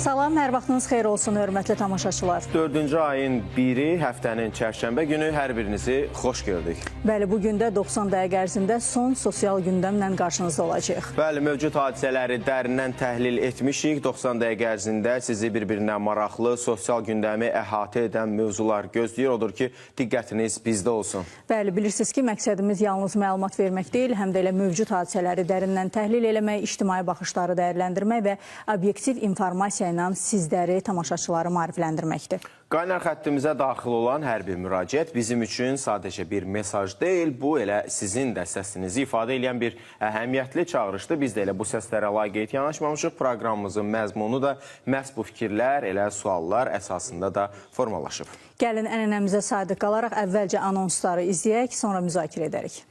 Salam, hər vaxtınız xeyir olsun, hörmətli tamaşaçılar. 4-cü ayın 1-i, həftənin çərşənbə günü hər birinizi xoş gördük. Bəli, bu gün də 90 dəqiqə ərzində son sosial gündəmlə qarşınızda olacağıq. Bəli, mövcud hadisələri dərindən təhlil etmişik. 90 dəqiqə ərzində sizi bir-birinə maraqlı sosial gündəmi əhatə edən mövzular gözləyir. Odur ki, diqqətiniz bizdə olsun. Bəli, bilirsiniz ki, məqsədimiz yalnız məlumat vermək deyil, həm də elə mövcud hadisələri dərindən təhlil eləmək, ictimai baxışları dəyərləndirmək və obyektiv informasiya ilə sizləri, tamaşaçıları maarifləndirməkdir. Qaynar xəttimizə daxil olan hər bir müraciət bizim üçün sadəcə bir mesaj deyil, bu elə sizin də səsinizi ifadə edən bir əhəmiyyətli çağırışdır. Biz də elə bu səslərə laqeyd yanaşmamışıq. Proqramımızın məzmunu da məhz bu fikirlər, elə suallar əsasında da formalaşıb. Gəlin ənənəmizə sadiq qalaraq əvvəlcə anonsları izləyək, sonra müzakirə edərik.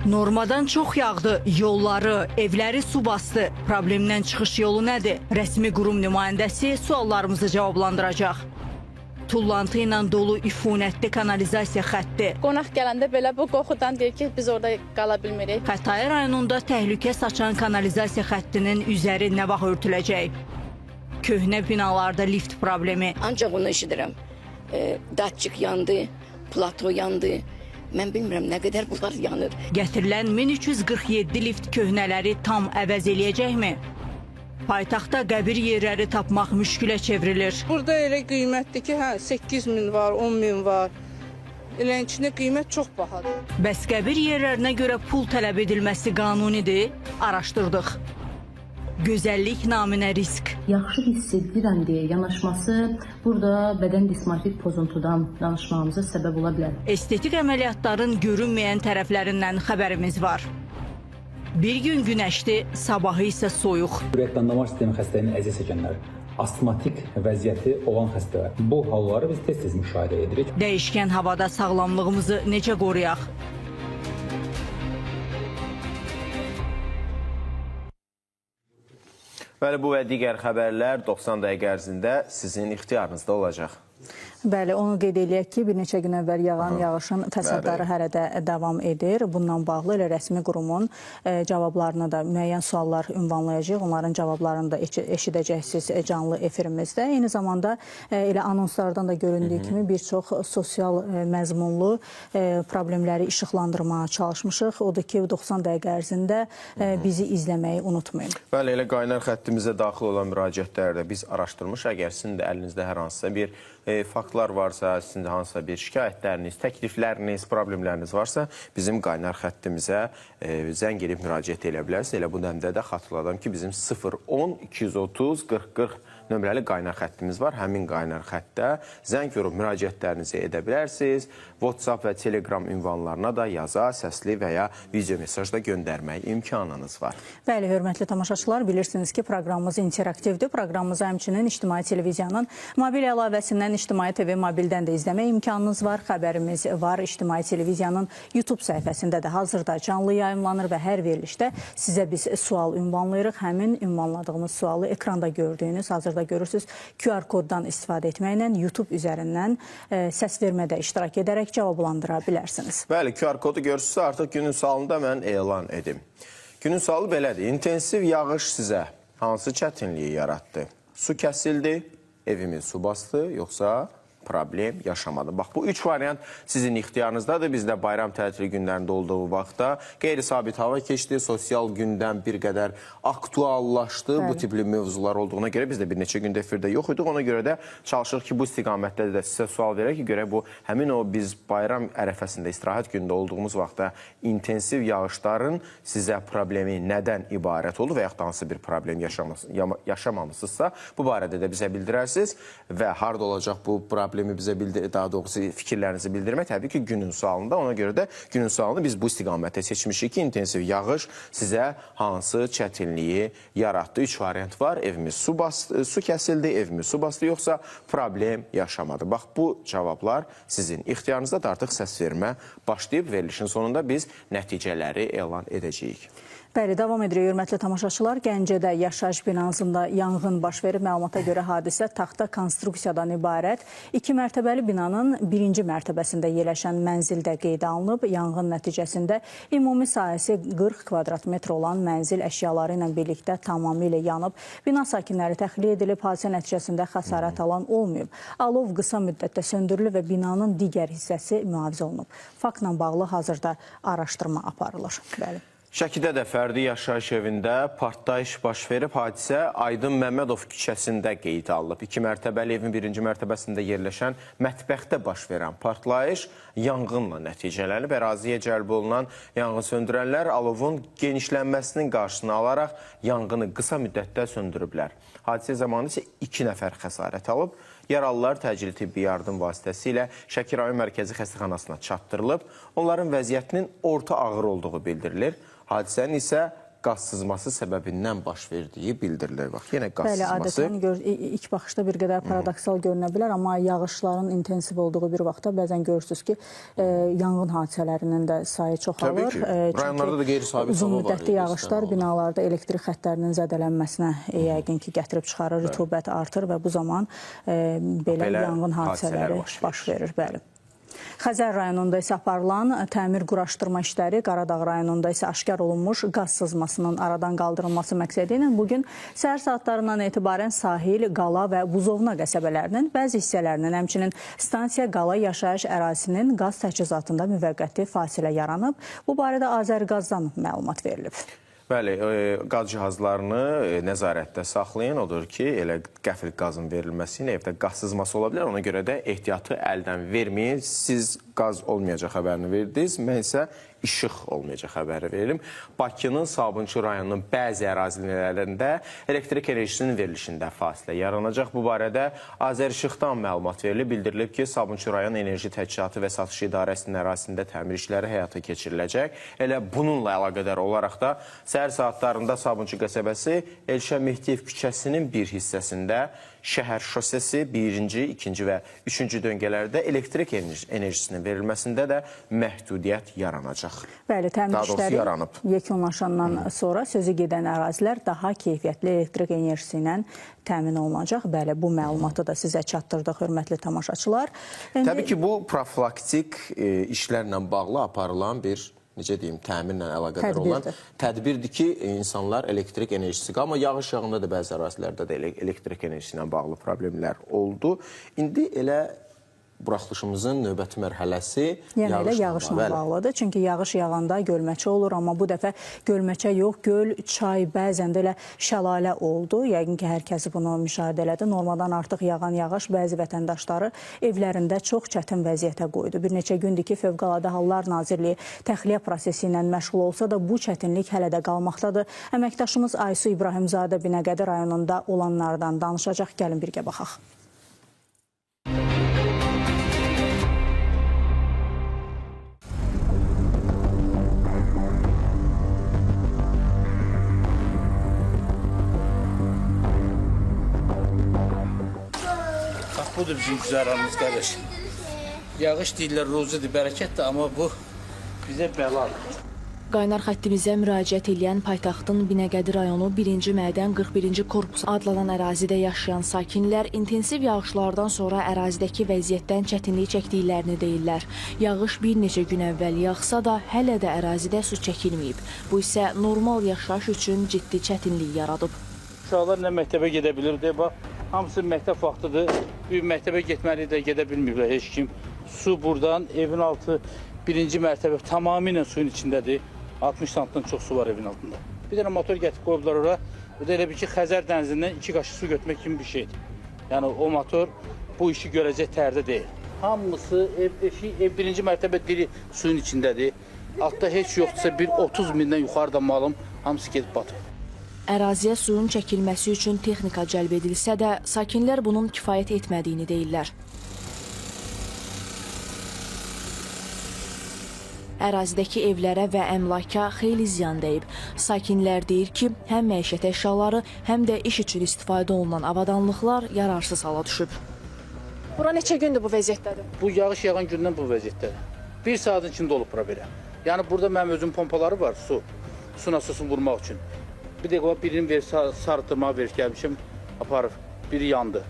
Normadan çox yağdı, yolları, evləri su bastı. Problemdən çıxış yolu nədir? Rəsmi qurum nümayəndəsi suallarımızı cavablandıracaq. Tullantı ilə dolu üfunətli kanalizasiya xətti. Qonaq gələndə belə bu qoxudan deyir ki, biz orada qala bilmirik. Xətai rayonunda təhlükə saçan kanalizasiya xəttinin üzəri nə vaxt örtüləcək? Köhnə binalarda lift problemi. Ancaq onu eşidirəm. Datçik yandı, plato yandı. Mən bilmirəm nə qədər bunlar yanır. Gətirilən 1347 lift köhnələri tam əvəz eləyəcəkmi? Paytaxtda qəbir yerləri tapmaq müşkülə çevrilir. Burada elə qiymətdir ki, hə 8 min var, 10 min var. Elənkində qiymət çox bahadır. Bəs qəbir yerlərinə görə pul tələb edilməsi qanunidir? Araşdırdıq. Gözəllik naminə risk. Yaxşı hiss edirəm deyə yanaşması burada bədən dismorfik pozuntudan danışmağımıza səbəb ola bilər. Estetik əməliyyatların görünməyən tərəflərindən xəbərimiz var. Bir gün günəşli, sabahı isə soyuq. Ürək qan damar sistemi xəstəliyinin əziyyət çəkənlər, astmatik vəziyyəti olan xəstələr. Bu halları biz tez-tez müşahidə edirik. Dəyişkən havada sağlamlığımızı necə qoruyaq? Bəli, bu və digər xəbərlər 90 dəqiqə ərzində sizin ixtiyarınızda olacaq. Bəli, onu qeyd eləyək ki, bir neçə gün əvvəl yağan yağışın fəsadları hələ də davam edir. Bununla bağlı elə rəsmi qurumun cavablarına da müəyyən suallar ünvanlayacağıq. Onların cavablarını da eşidəcəksiniz canlı efirimizdə. Eyni zamanda elə anonslardan da göründüyü kimi bir çox sosial məzmunlu problemləri işıqlandırmağa çalışmışıq. Odur ki, 90 dəqiqə ərzində bizi izləməyi unutmayın. Bəli, elə qaynar xəttimizə daxil olan müraciətləri də biz araşdırmışıq. Əgər sizin də əlinizdə hər hansısa bir faktlar varsa, sizin də hansısa bir şikayətləriniz, təklifləriniz, problemləriniz varsa, bizim qaynar xəttimizə zəng edib müraciət edə bilərsiniz. Elə bu dəmdə də xatırladım ki, bizim 010 230 40 40 nömrəli qaynar xəttimiz var. Həmin qaynar xəttdə zəng vurub müraciətlərinizi edə bilərsiniz. WhatsApp və Telegram ünvanlarına da yaza, səsli və ya video mesaj da göndərmək imkanınız var. Bəli, hörmətli tamaşaçılar, bilirsiniz ki, proqramımız interaktivdir. Proqramımızı həmçinin İctimai Televiziyanın mobil əlavəsindən İctimai TV mobildən də izləmək imkanınız var. Xəbərimiz var. İctimai Televiziyanın YouTube səhifəsində də hazırda canlı yayımlanır və hər verilişdə sizə biz sual ünvanlayırıq. Həmin ünvanladığımız sualı ekranda gördüyünüz, hazırda görürsünüz, QR koddan istifadə etməklə YouTube üzərindən səs vermədə iştirak edərək cavablandıra bilərsiniz. Bəli, QR kodu görürsünüzsə, artıq günün sualını da mən elan edim. Günün sualı belədir. İntensiv yağış sizə hansı çətinliyi yaratdı? Su kəsildi, evimi su bastı, yoxsa problem yaşamadı? Bax, bu üç variant sizin ixtiyarınızdadır. Biz də bayram tətili günlərində olduğu vaxtda qeyri-sabit hava keçdi, sosial gündəm bir qədər aktuallaşdı. Bəli. Bu tipli mövzular olduğuna görə biz də bir neçə gündə efirdə yox idik. Ona görə də çalışırıq ki, bu istiqamətdə də sizə sual verək ki, görək bu həmin o biz bayram ərəfəsində, istirahət günündə olduğumuz vaxtda intensiv yağışların sizə problemi nədən ibarət oldu və yaxud da hansı bir problem yaşamamısınızsa, bu barədə də bizə bildirərsiniz və harda olacaq bu problemi bizə bildir, daha doğrusu fikirlərinizi bildirmək təbii ki, günün sualında. Ona görə də günün sualını biz bu istiqamətdə seçmişik ki, intensiv yağış sizə hansı çətinliyi yaratdı. Üç variant var. Evimiz su bastı, su kəsildi, evimiz su bastı, yoxsa problem yaşamadı. Bax, bu cavablar sizin ixtiyarınızdadır. Artıq səs vermə başlayıb. Verilişin sonunda biz nəticələri elan edəcəyik. Bəli, davam edirik hörmətli tamaşaçılar. Gəncədə yaşayış binasında yanğın baş verib. Məlumata görə hadisə taxta konstruksiyadan ibarət 2 mərtəbəli binanın 1-ci mərtəbəsində yerləşən mənzildə qeydə alınıb. Yanğın nəticəsində ümumi sahəsi 40 kvadrat metr olan mənzil əşyaları ilə birlikdə tamamilə yanıb. Bina sakinləri təxliyə edilib, hadisə nəticəsində xəsarət alan olmayıb. Alov qısa müddətdə söndürülüb və binanın digər hissəsi mühafizə olunub. Faktla bağlı hazırda araşdırma aparılır. Bəli. Şəkidə də fərdi yaşayış evində partlayış baş verib. Hadisə Aydın Məmmədov küçəsində qeydə alınıb. 2 mərtəbəli evin 1-ci mərtəbəsində yerləşən mətbəxdə baş verən partlayış yanğınla nəticələnib. Əraziyə cəlb olunan yanğın söndürənlər alovun genişlənməsinin qarşısını alaraq yanğını qısa müddətdə söndürüblər. Hadisə zamanı isə 2 nəfər xəsarət alıb. Yaralılar təcili tibbi yardım vasitəsilə Şəki rayon mərkəzi xəstəxanasına çatdırılıb. Onların vəziyyətinin orta ağır olduğu bildirilir. Hadisənin isə qaz sızması səbəbindən baş verdiyi bildirilir. Bax, yenə qaz Bəli, sızması. Adətən ilk baxışda bir qədər paradoksal görünə bilər, amma yağışların intensiv olduğu bir vaxtda bəzən görürsünüz ki, yanğın hadisələrinin də sayı çoxalır. Təbii ki, rayonlarda da qeyri-sabit uzun hava var. Uzun müddətli yağışlar binalarda elektrik xəttlərinin zədələnməsinə yəqin ki, gətirib çıxarır, rütubət artır və bu zaman belə yanğın hadisələri baş verir. Bəli. Xəzər rayonunda isə aparılan təmir quraşdırma işləri, Qaradağ rayonunda isə aşkar olunmuş qaz sızmasının aradan qaldırılması məqsədi ilə bugün səhər saatlarından etibarən Sahil, Qala və Buzovna qəsəbələrinin bəzi hissələrinin, həmçinin stansiya Qala yaşayış ərazisinin qaz təchizatında müvəqqəti fasilə yaranıb. Bu barədə Azərqazdan məlumat verilib. Bəli, qaz cihazlarını nəzarətdə saxlayın. Odur ki, elə qəfil qazın verilməsi ilə evdə qaz sızması ola bilər. Ona görə də ehtiyatı əldən verməyin. Siz qaz olmayacaq xəbərini verdiniz, mən isə işıq olmayacaq xəbəri verim. Bakının Sabunçu rayonunun bəzi ərazilərində elektrik enerjisinin verilişində fasilə yaranacaq. Bu barədə Azərişıqdan məlumat verilib. Bildirilib ki, Sabunçu rayon Enerji Təchizatı və Satışı İdarəsinin ərazisində təmir işləri həyata keçiriləcək. Elə bununla əlaqədar olaraq da səhər saatlarında Sabunçu qəsəbəsi Elşən Mehdiyev küçəsinin bir hissəsində şəhər şosesi 1-ci, 2-ci və 3-cü döngələrdə elektrik enerjisinin verilməsində də məhdudiyyət yaranacaq. Bəli, təmir işləri yekunlaşandan sonra sözü gedən ərazilər daha keyfiyyətli elektrik enerjisi ilə təmin olunacaq. Bəli, bu məlumatı da sizə çatdırdıq, hörmətli tamaşaçılar. İndi... Təbii ki, bu profilaktik işlərlə bağlı aparılan bir, necə deyim, təmirlə əlaqədar olan tədbirdir ki, insanlar elektrik enerjisi, amma yağış yağında da bəzi ərazilərdə də elektrik enerjisi ilə bağlı problemlər oldu. İndi elə buraxılışımızın növbəti mərhələsi yəni elə yağışla bağlıdır. Çünki yağış yağanda gölməçə olur, amma bu dəfə gölməçə yox, göl, çay, bəzən də elə şəlalə oldu. Yəqin ki, hər kəsi bunu müşahidə elədi. Normadan artıq yağan yağış bəzi vətəndaşları evlərində çox çətin vəziyyətə qoydu. Bir neçə gündür ki, Fövqəladə Hallar Nazirliyi təxliyə prosesi ilə məşğul olsa da bu çətinlik hələ də qalmaqdadır. Əməkdaşımız Aysu İbrahimzadə Binəqədi rayonunda olanlardan danışacaq. Gəlin birgə baxaq. Budur bizim güzəranımız, qardaş. Yağış deyirlər, ruzudur, bərəkətdir, amma bu bizə bəladır. Qaynar xəttimizə müraciət eləyən paytaxtın Binəqədi rayonu 1-ci Mədən 41-ci korpus adlanan ərazidə yaşayan sakinlər intensiv yağışlardan sonra ərazidəki vəziyyətdən çətinlik çəkdiklərini deyirlər. Yağış bir neçə gün əvvəl yağsa da hələ də ərazidə su çəkilməyib. Bu isə normal yaşayış üçün ciddi çətinlik yaradıb. Uşaqlar nə məktəbə gedə bilir, deyə bax, hamısı məktəb vaxtıdır. Bir məktəbə getməli də gedə bilməyiblər heç kim. Su buradan, evin altı birinci mərtəbə tamamilə suyun içindədir. 60 santdan çox su var evin altında. Bir dənə motor gətirib qoyublar ora. Bu da elə bil ki, Xəzər dənizindən 2 qaşıq su götürmək kimi bir şeydir. Yəni o motor bu işi görəcək tərdə deyil. Hamısı ev birinci mərtəbə diri suyun içindədir. Altda heç yoxdursa bir 30 mindən yuxarıda malım hamısı gedib batıb. Əraziyə suyun çəkilməsi üçün texnika cəlb edilsə də, sakinlər bunun kifayət etmədiyini deyirlər. Ərazidəki evlərə və əmlaka xeyli ziyan dəyib. Sakinlər deyir ki, həm məişət əşyaları, həm də iş üçün istifadə olunan avadanlıqlar yararsız hala düşüb. Bura neçə gündür bu vəziyyətdədir? Bu yağış yağan gündən bu vəziyyətdədir. Bir saatın içində olub bura belə. Yəni burada mənim özüm pompaları var, su. Su nasosunu vurmaq üçün. Bir dəqiqə birini ver, sarıtırmağa verib gəlmişəm, aparıb. Biri yandı.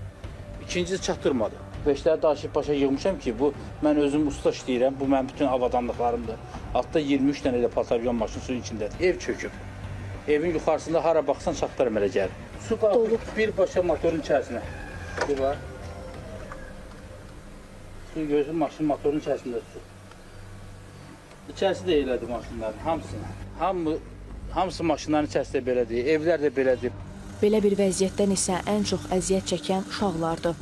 İkincisi çatdırmadı. Beşləri daşıyıb başa yığmışam ki, bu mən özüm usta işləyirəm, bu mənim bütün avadanlıqlarımdır. Altda 23 dənə elə paltaryan maşın suyun içindədir. Ev çöküb. Evin yuxarısında hara baxsan çatlar əmələ gəlir. Su qalxıb birbaşa motorun içərisinə. Bu var. Su gözün maşın motorun içərisində su. İçərisi də elədir maşınların hamısını. Hamısı maşınların içərisi də belədir, evlər də belədir. Belə bir vəziyyətdən isə ən çox əziyyət çəkən uşaqlardır.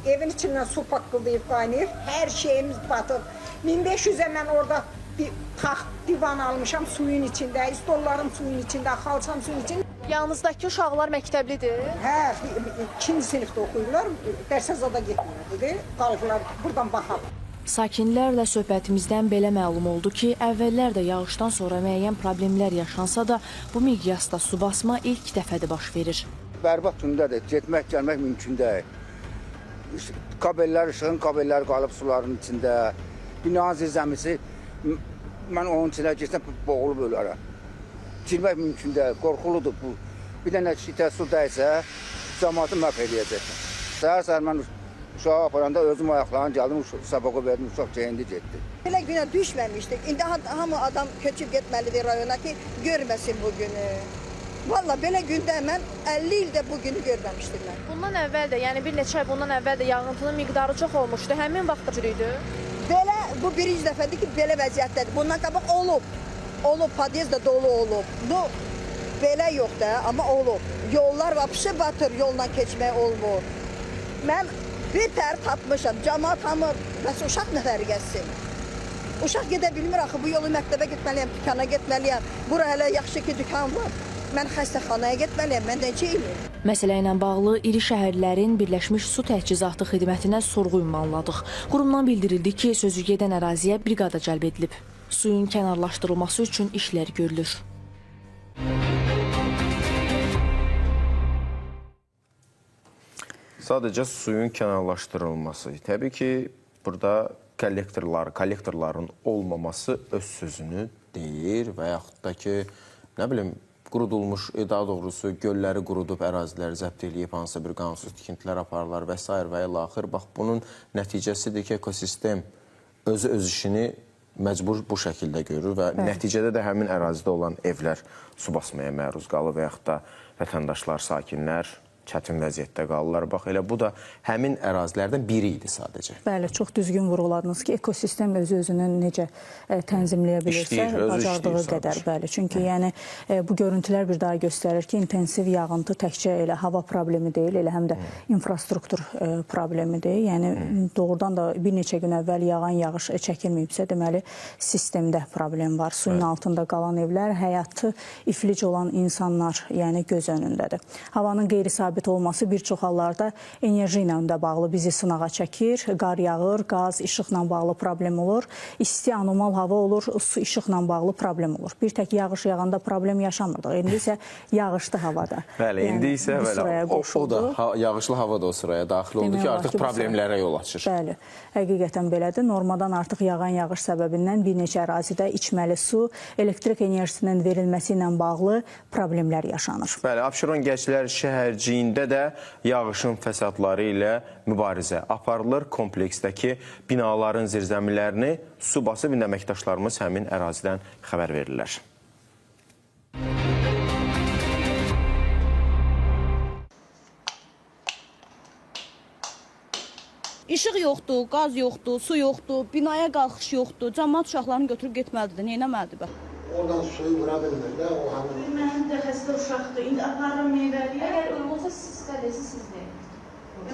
Evin içindən su paqqıldayıb qaynayır, hər şeyimiz batıb. 1500-ə mən orada bir taxt divan almışam suyun içində, stollarım suyun içində, xalçam suyun içində. Yanınızdakı uşaqlar məktəblidir? Hə, ikinci sinifdə oxuyurlar, dərsə zada getmirdi, qalıblar, buradan baxaq. Sakinlərlə söhbətimizdən belə məlum oldu ki, əvvəllər də yağışdan sonra müəyyən problemlər yaşansa da, bu miqyasda su basma ilk dəfədir baş verir. Bərbad gündədir, getmək, gəlmək mümkün deyil. Kabellər, işığın kabelləri qalıb suların içində. Binanın zirzəmisi, mən onun içinə girsəm boğulub ölərəm. Girmək mümkün deyil, qorxuludur bu. Bir dənə şitə su dəysə, cəmaatı məhv eləyəcək. Səhər-səhər mən uşağı aparanda özüm ayaqlarını gəldim, sabaqa verdim, uşaq geyindi getdi. Belə günə düşməmişdik. İndi hamı adam köçüb getməlidir rayona ki, görməsin bu günü. Valla belə gündə mən 50 ildə bu günü görməmişdim mən. Bundan əvvəl də, yəni bir neçə ay bundan əvvəl də yağıntının miqdarı çox olmuşdu. Həmin vaxt cür idi? Belə, bu birinci dəfədir ki, belə vəziyyətdədir. Bundan qabaq olub, olub, podyezd də dolu olub. Bu, belə yox da, amma olub. Yollar vapşı batır, yolla keçmək olmur. Mən bir tər tapmışam, camaat hamı, bəs uşaq nə tər gəlsin? Uşaq gedə bilmir axı, bu yolu məktəbə getməliyəm, dükana getməliyəm. Bura hələ yaxşı ki, dükan var. Mən xəstəxanaya getməliyəm, mən də necə eləyim? Məsələ ilə bağlı iri şəhərlərin Birləşmiş Su Təchizatı Xidmətinə sorğu ünvanladıq. Qurumdan bildirildi ki, sözü gedən əraziyə briqada cəlb edilib. Suyun kənarlaşdırılması üçün işlər görülür. Sadəcə suyun kənarlaşdırılması. Təbii ki, burada kollektorların olmaması öz sözünü deyir və yaxud da ki, nə bilim, qurudulmuş, daha doğrusu gölləri qurudub, əraziləri zəbt eləyib, hansısa bir qanunsuz tikintilər aparırlar və s. və ilaxır. Bax, bunun nəticəsidir ki, ekosistem özü öz işini məcbur bu şəkildə görür və nəticədə də həmin ərazidə olan evlər su basmaya məruz qalır və yaxud da vətəndaşlar, sakinlər çətin vəziyyətdə qalırlar. Bax, elə bu da həmin ərazilərdən biri idi sadəcə. Bəli, çox düzgün vurğuladınız ki, ekosistem özü-özünü necə tənzimləyə bilirsə, bacardığı qədər. Bəli, çünki yəni bu görüntülər bir daha göstərir ki, intensiv yağıntı təkcə elə hava problemi deyil, elə həm də infrastruktur problemidir. Yəni, doğrudan da bir neçə gün əvvəl yağan yağış çəkilməyibsə, deməli, sistemdə problem var. Suyun altında qalan evlər, həyatı iflic olan insanlar, yəni göz önündədir. Havanın qeyri-sabit olması bir çox hallarda enerji ilə də bağlı bizi sınağa çəkir. Qar yağır, qaz, işıqla bağlı problem olur. İsti anomal hava olur, su işıqla bağlı problem olur. Bir tək yağış yağanda problem yaşamırdıq. İndi isə yağışlı havada. Bəli, indi isə o da yağışlı hava da o sıraya daxil oldu ki, artıq problemlərə yol açır. Bəli, həqiqətən belədir. Normadan artıq yağan yağış səbəbindən bir neçə ərazidə içməli su, elektrik enerjisinin verilməsi ilə bağlı problemlər yaşanır. Bəli, Abşeron Gənclər şəhərciyində də yağışın fəsadları ilə mübarizə aparılır. Kompleksdəki binaların zirzəmilərini su basıb, indi əməkdaşlarımız həmin ərazidən xəbər verirlər. İşıq yoxdur, qaz yoxdur, su yoxdur, binaya qalxış yoxdur. Camaat uşaqlarını götürüb getməlidir, neynəməlidir bə? Oradan suyu vura bilmir də, o həmin... Mənim də xəstə uşaqdır, indi aparıram meyvəliyə. Əgər uyğunsa siz istədəsiniz, siz deyin.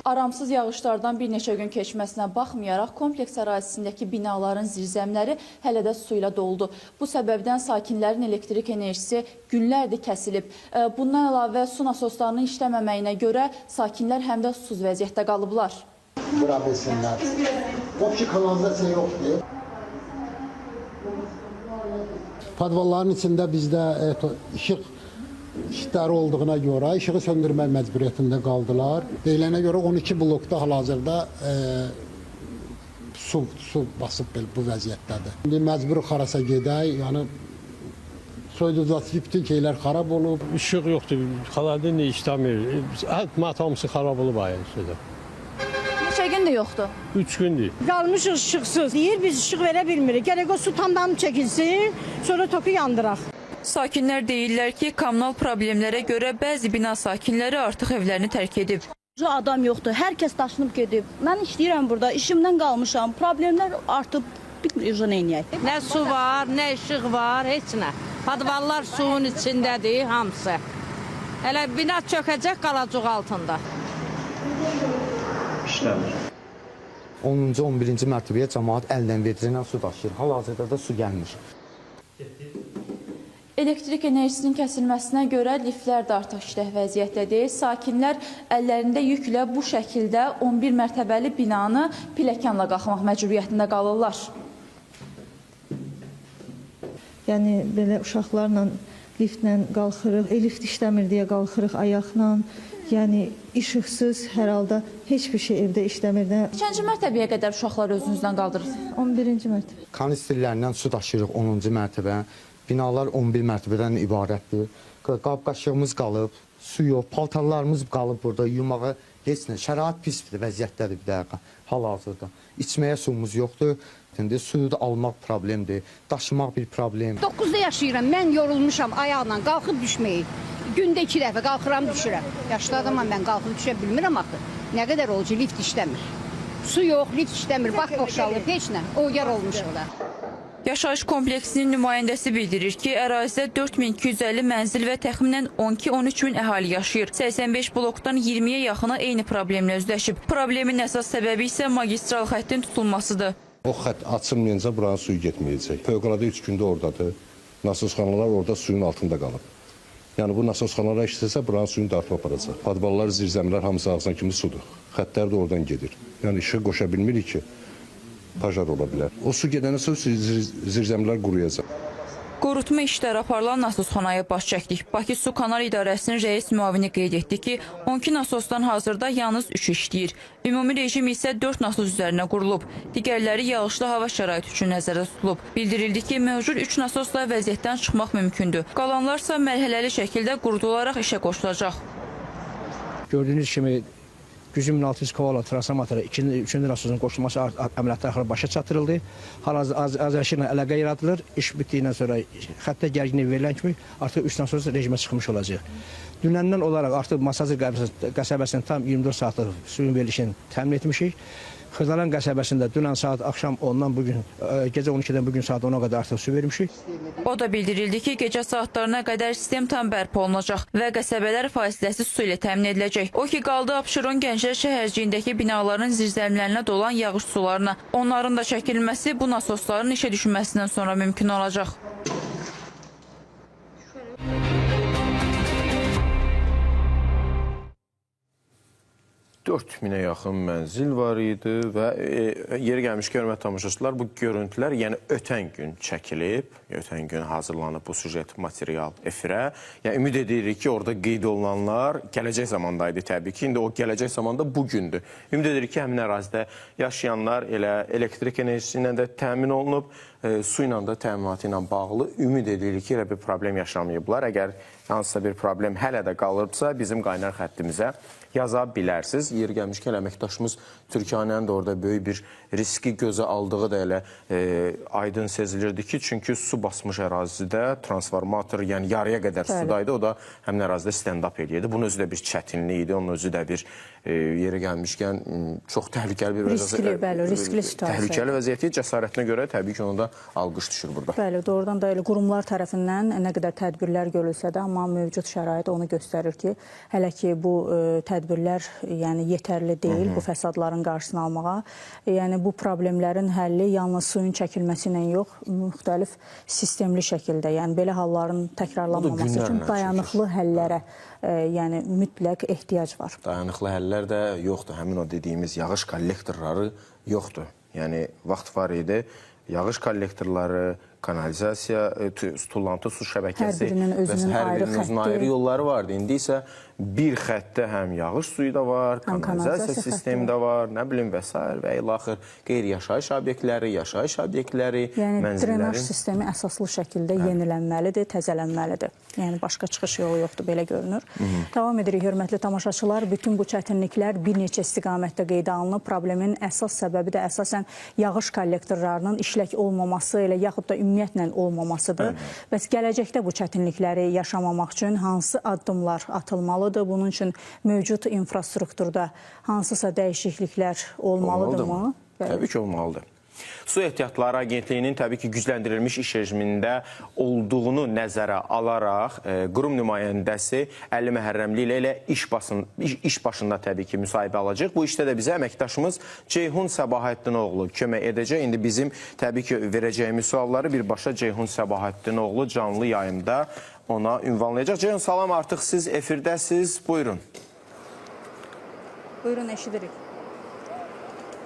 Aramsız yağışlardan bir neçə gün keçməsinə baxmayaraq kompleks ərazisindəki binaların zirzəmləri hələ də su ilə doldu. Bu səbəbdən sakinlərin elektrik enerjisi günlərdir kəsilib. Bundan əlavə su nasoslarının işləməməyinə görə sakinlər həm də susuz vəziyyətdə qalıblar. Vura bilsinlər. Qopşu kanalizasiya yoxdur. Podvalların içində bizdə işıq işləri olduğuna görə işığı söndürmək məcburiyyətində qaldılar. Deyilənə görə 12 blokda hal-hazırda su basıb bu vəziyyətdədir. İndi məcburuq harasa gedək, yəni Soyuducusu bütün şeylər xarab olub. İşıq yoxdur, xaladelnik işləmir. Ət hamısı xarab olub ayın sözü. Neçə gündür yoxdur? 3 gündür. Qalmışıq işıqsız. Deyir biz işıq verə bilmirik. Gərək o su tamdan çəkilsin, sonra toku yandıraq. Sakinlər deyirlər ki, kommunal problemlərə görə bəzi bina sakinləri artıq evlərini tərk edib. Adam yoxdur, hər kəs daşınıb gedib. Mən işləyirəm burada, işimdən qalmışam. Problemlər artıb, bilmirik nə eləyək. Nə su var, nə işıq var, heç nə. Podvallar suyun içindədir hamısı. Hələ bina çökəcək, qalacaq altında. İşləmir. 10-cu, 11-ci mərtəbəyə camaat əldən vedrə su daşıyır. Hal-hazırda da su gəlmir. Elektrik enerjisinin kəsilməsinə görə liftlər də artıq işlək vəziyyətdə deyil. Sakinlər əllərində yüklə bu şəkildə 11 mərtəbəli binanı pilləkənlə qalxmaq məcburiyyətində qalırlar. Yəni belə uşaqlarla liftlə qalxırıq, lift işləmir deyə qalxırıq ayaqla. Yəni işıqsız hər halda heç bir şey evdə işləmir. Neçənci mərtəbəyə qədər uşaqları özünüzdən qaldırırsınız? 11-ci mərtəbə. Kanisterlərlə su daşıyırıq 10-cu mərtəbə. Binalar 11 mərtəbədən ibarətdir. Qab-qaşığımız qalıb, su yox, paltarlarımız qalıb burada yumağa heç nə. Şərait pis bir vəziyyətdədir bir dəqiqə hal-hazırda. İçməyə suyumuz yoxdur. İndi suyu da almaq problemdir, daşımaq bir problem. 9-da yaşayıram, mən yorulmuşam ayaqla qalxıb düşməyi. Gündə 2 dəfə qalxıram, düşürəm. Yaşlı adamam mən, qalxıb düşə bilmirəm axı. Nə qədər olacaq, lift işləmir. Su yox, lift işləmir, bax boşalıb, heç nə. O yar olmuşuq da. Yaşayış kompleksinin nümayəndəsi bildirir ki, ərazidə 4250 mənzil və təxminən 12-13 min əhali yaşayır. 85 blokdan 20-yə yaxını eyni problemlə üzləşib. Problemin əsas səbəbi isə magistral xəttin tutulmasıdır. O xətt açılmayınca buranın suyu getməyəcək. Fövqəladə 3 gündə oradadır. Nasosxanalar orada suyun altında qalıb. Yəni bu nasosxanalar işləsə buranın suyunu dartıb aparacaq. Podvallar, zirzəmilər hamısı ağzına kimi sudur. Xəttlər də oradan gedir. Yəni işığı qoşa bilmirik ki, pajar ola bilər. O su gedəndən sonra zirzəmilər quruyacaq. Qorutma işləri aparılan nasosxanaya baş çəkdik. Bakı Su Kanal İdarəsinin rəis müavini qeyd etdi ki, 12 nasosdan hazırda yalnız 3 işləyir. Ümumi rejim isə 4 nasos üzərinə qurulub. Digərləri yağışlı hava şəraiti üçün nəzərdə tutulub. Bildirildi ki, mövcud 3 nasosla vəziyyətdən çıxmaq mümkündür. Qalanlarsa mərhələli şəkildə qurudularaq işə qoşulacaq. Gördüyünüz kimi 100.600 kovala transformatora 2-ci nasosun qoşulması əməliyyatlar axırı başa çatdırıldı. Hal-hazırda Azərişlə əlaqə yaradılır. İş bitdikdən sonra xəttə gərginlik verilən kimi artıq 3 nasos rejimə çıxmış olacaq. Dünəndən olaraq artıq Masazır qəsəbəsinin tam 24 saatlıq suyun verilişini təmin etmişik. Xırdalan qəsəbəsində dünən saat axşam 10-dan bugün, gecə 12-dən bugün saat 10-a qədər artıq su vermişik. O da bildirildi ki, gecə saatlarına qədər sistem tam bərpa olunacaq və qəsəbələr fasiləsiz su ilə təmin ediləcək. O ki, qaldı Abşeron Gənclər şəhərciyindəki binaların zirzəmilərinə dolan yağış sularına. Onların da çəkilməsi bu nasosların işə düşməsindən sonra mümkün olacaq. Dörd minə yaxın mənzil var idi və yeri gəlmişkən, hörmətli tamaşaçılar, bu görüntülər yəni ötən gün çəkilib, ötən gün hazırlanıb bu süjet material efirə. Yəni ümid edirik ki, orada qeyd olunanlar gələcək zamandaydı təbii ki. İndi o gələcək zamanda bugündür. Ümid edirik ki, həmin ərazidə yaşayanlar elə elektrik enerjisi ilə də təmin olunub, su ilə də təminatı ilə bağlı ümid edirik ki, elə bir problem yaşamayıblar. Əgər hansısa bir problem hələ də qalıbsa, bizim qaynar xəttimizə yaza bilərsiniz. Yeri gəlmişkən, əməkdaşımız Türkanənin də orada böyük bir riski gözə aldığı da elə aydın sezilirdi ki, çünki su basmış ərazidə transformator, yəni yarıya qədər sudaydı, o da həmin ərazidə stand-up eləyirdi. Bunun özü də bir çətinlik idi, onun özü də bir yeri gəlmişkən çox təhlükəli bir riskli, bəli, riskli situasiya. Təhlükəli vəziyyəti, cəsarətinə görə təbii ki, onu da alqış düşür burada. Bəli, doğrudan da elə qurumlar tərəfindən nə qədər tədbirlər görülsə də, amma mövcud şərait onu göstərir ki, hələ ki bu tədbirlər yəni yetərli deyil bu fəsadların qarşısını almağa. Yəni bu problemlərin həlli yalnız suyun çəkilməsi ilə yox, müxtəlif sistemli şəkildə, yəni belə halların təkrarlanmaması üçün dayanıqlı həllərə yəni mütləq ehtiyac var. Dayanıqlı həllər də yoxdur. Həmin o dediyimiz yağış kollektorları yoxdur. Yəni vaxt var idi. Yağış kollektorları, Kanalizasiya, tullantı su şəbəkəsi, hər birinin özünün ayrı yolları vardı. İndi isə bir xəttdə həm yağış suyu da var, kanalizasiya sistemi də var, nə bilim və s. və ilaxır qeyri-yaşayış obyektləri, yaşayış obyektləri, yəni, mənzillərin. Drenaj sistemi əsaslı şəkildə yenilənməlidir, təzələnməlidir. Yəni başqa çıxış yolu yoxdur, belə görünür. Davam edirik, hörmətli tamaşaçılar. Bütün bu çətinliklər bir neçə istiqamətdə qeydə alınıb. Problemin əsas səbəbi də əsasən yağış kollektorlarının işlək olmaması elə yaxud da ümumiyyətlə olmamasıdır. Bəs gələcəkdə bu çətinlikləri yaşamamaq üçün hansı addımlar atılmalıdır? Bunun üçün mövcud infrastrukturda hansısa dəyişikliklər olmalıdırmı? Təbii ki, olmalıdır. Su Ehtiyatları Agentliyinin təbii ki, gücləndirilmiş iş rejimində olduğunu nəzərə alaraq qurum nümayəndəsi Əli Məhərrəmli ilə elə iş başında təbii ki, müsahibə alacaq. Bu işdə də bizə əməkdaşımız Ceyhun Səbaheddinoğlu kömək edəcək. İndi bizim təbii ki, verəcəyimiz sualları birbaşa Ceyhun Səbaheddinoğlu canlı yayımda ona ünvanlayacaq. Ceyhun, salam, artıq siz efirdəsiz. Buyurun. Buyurun, eşidirik.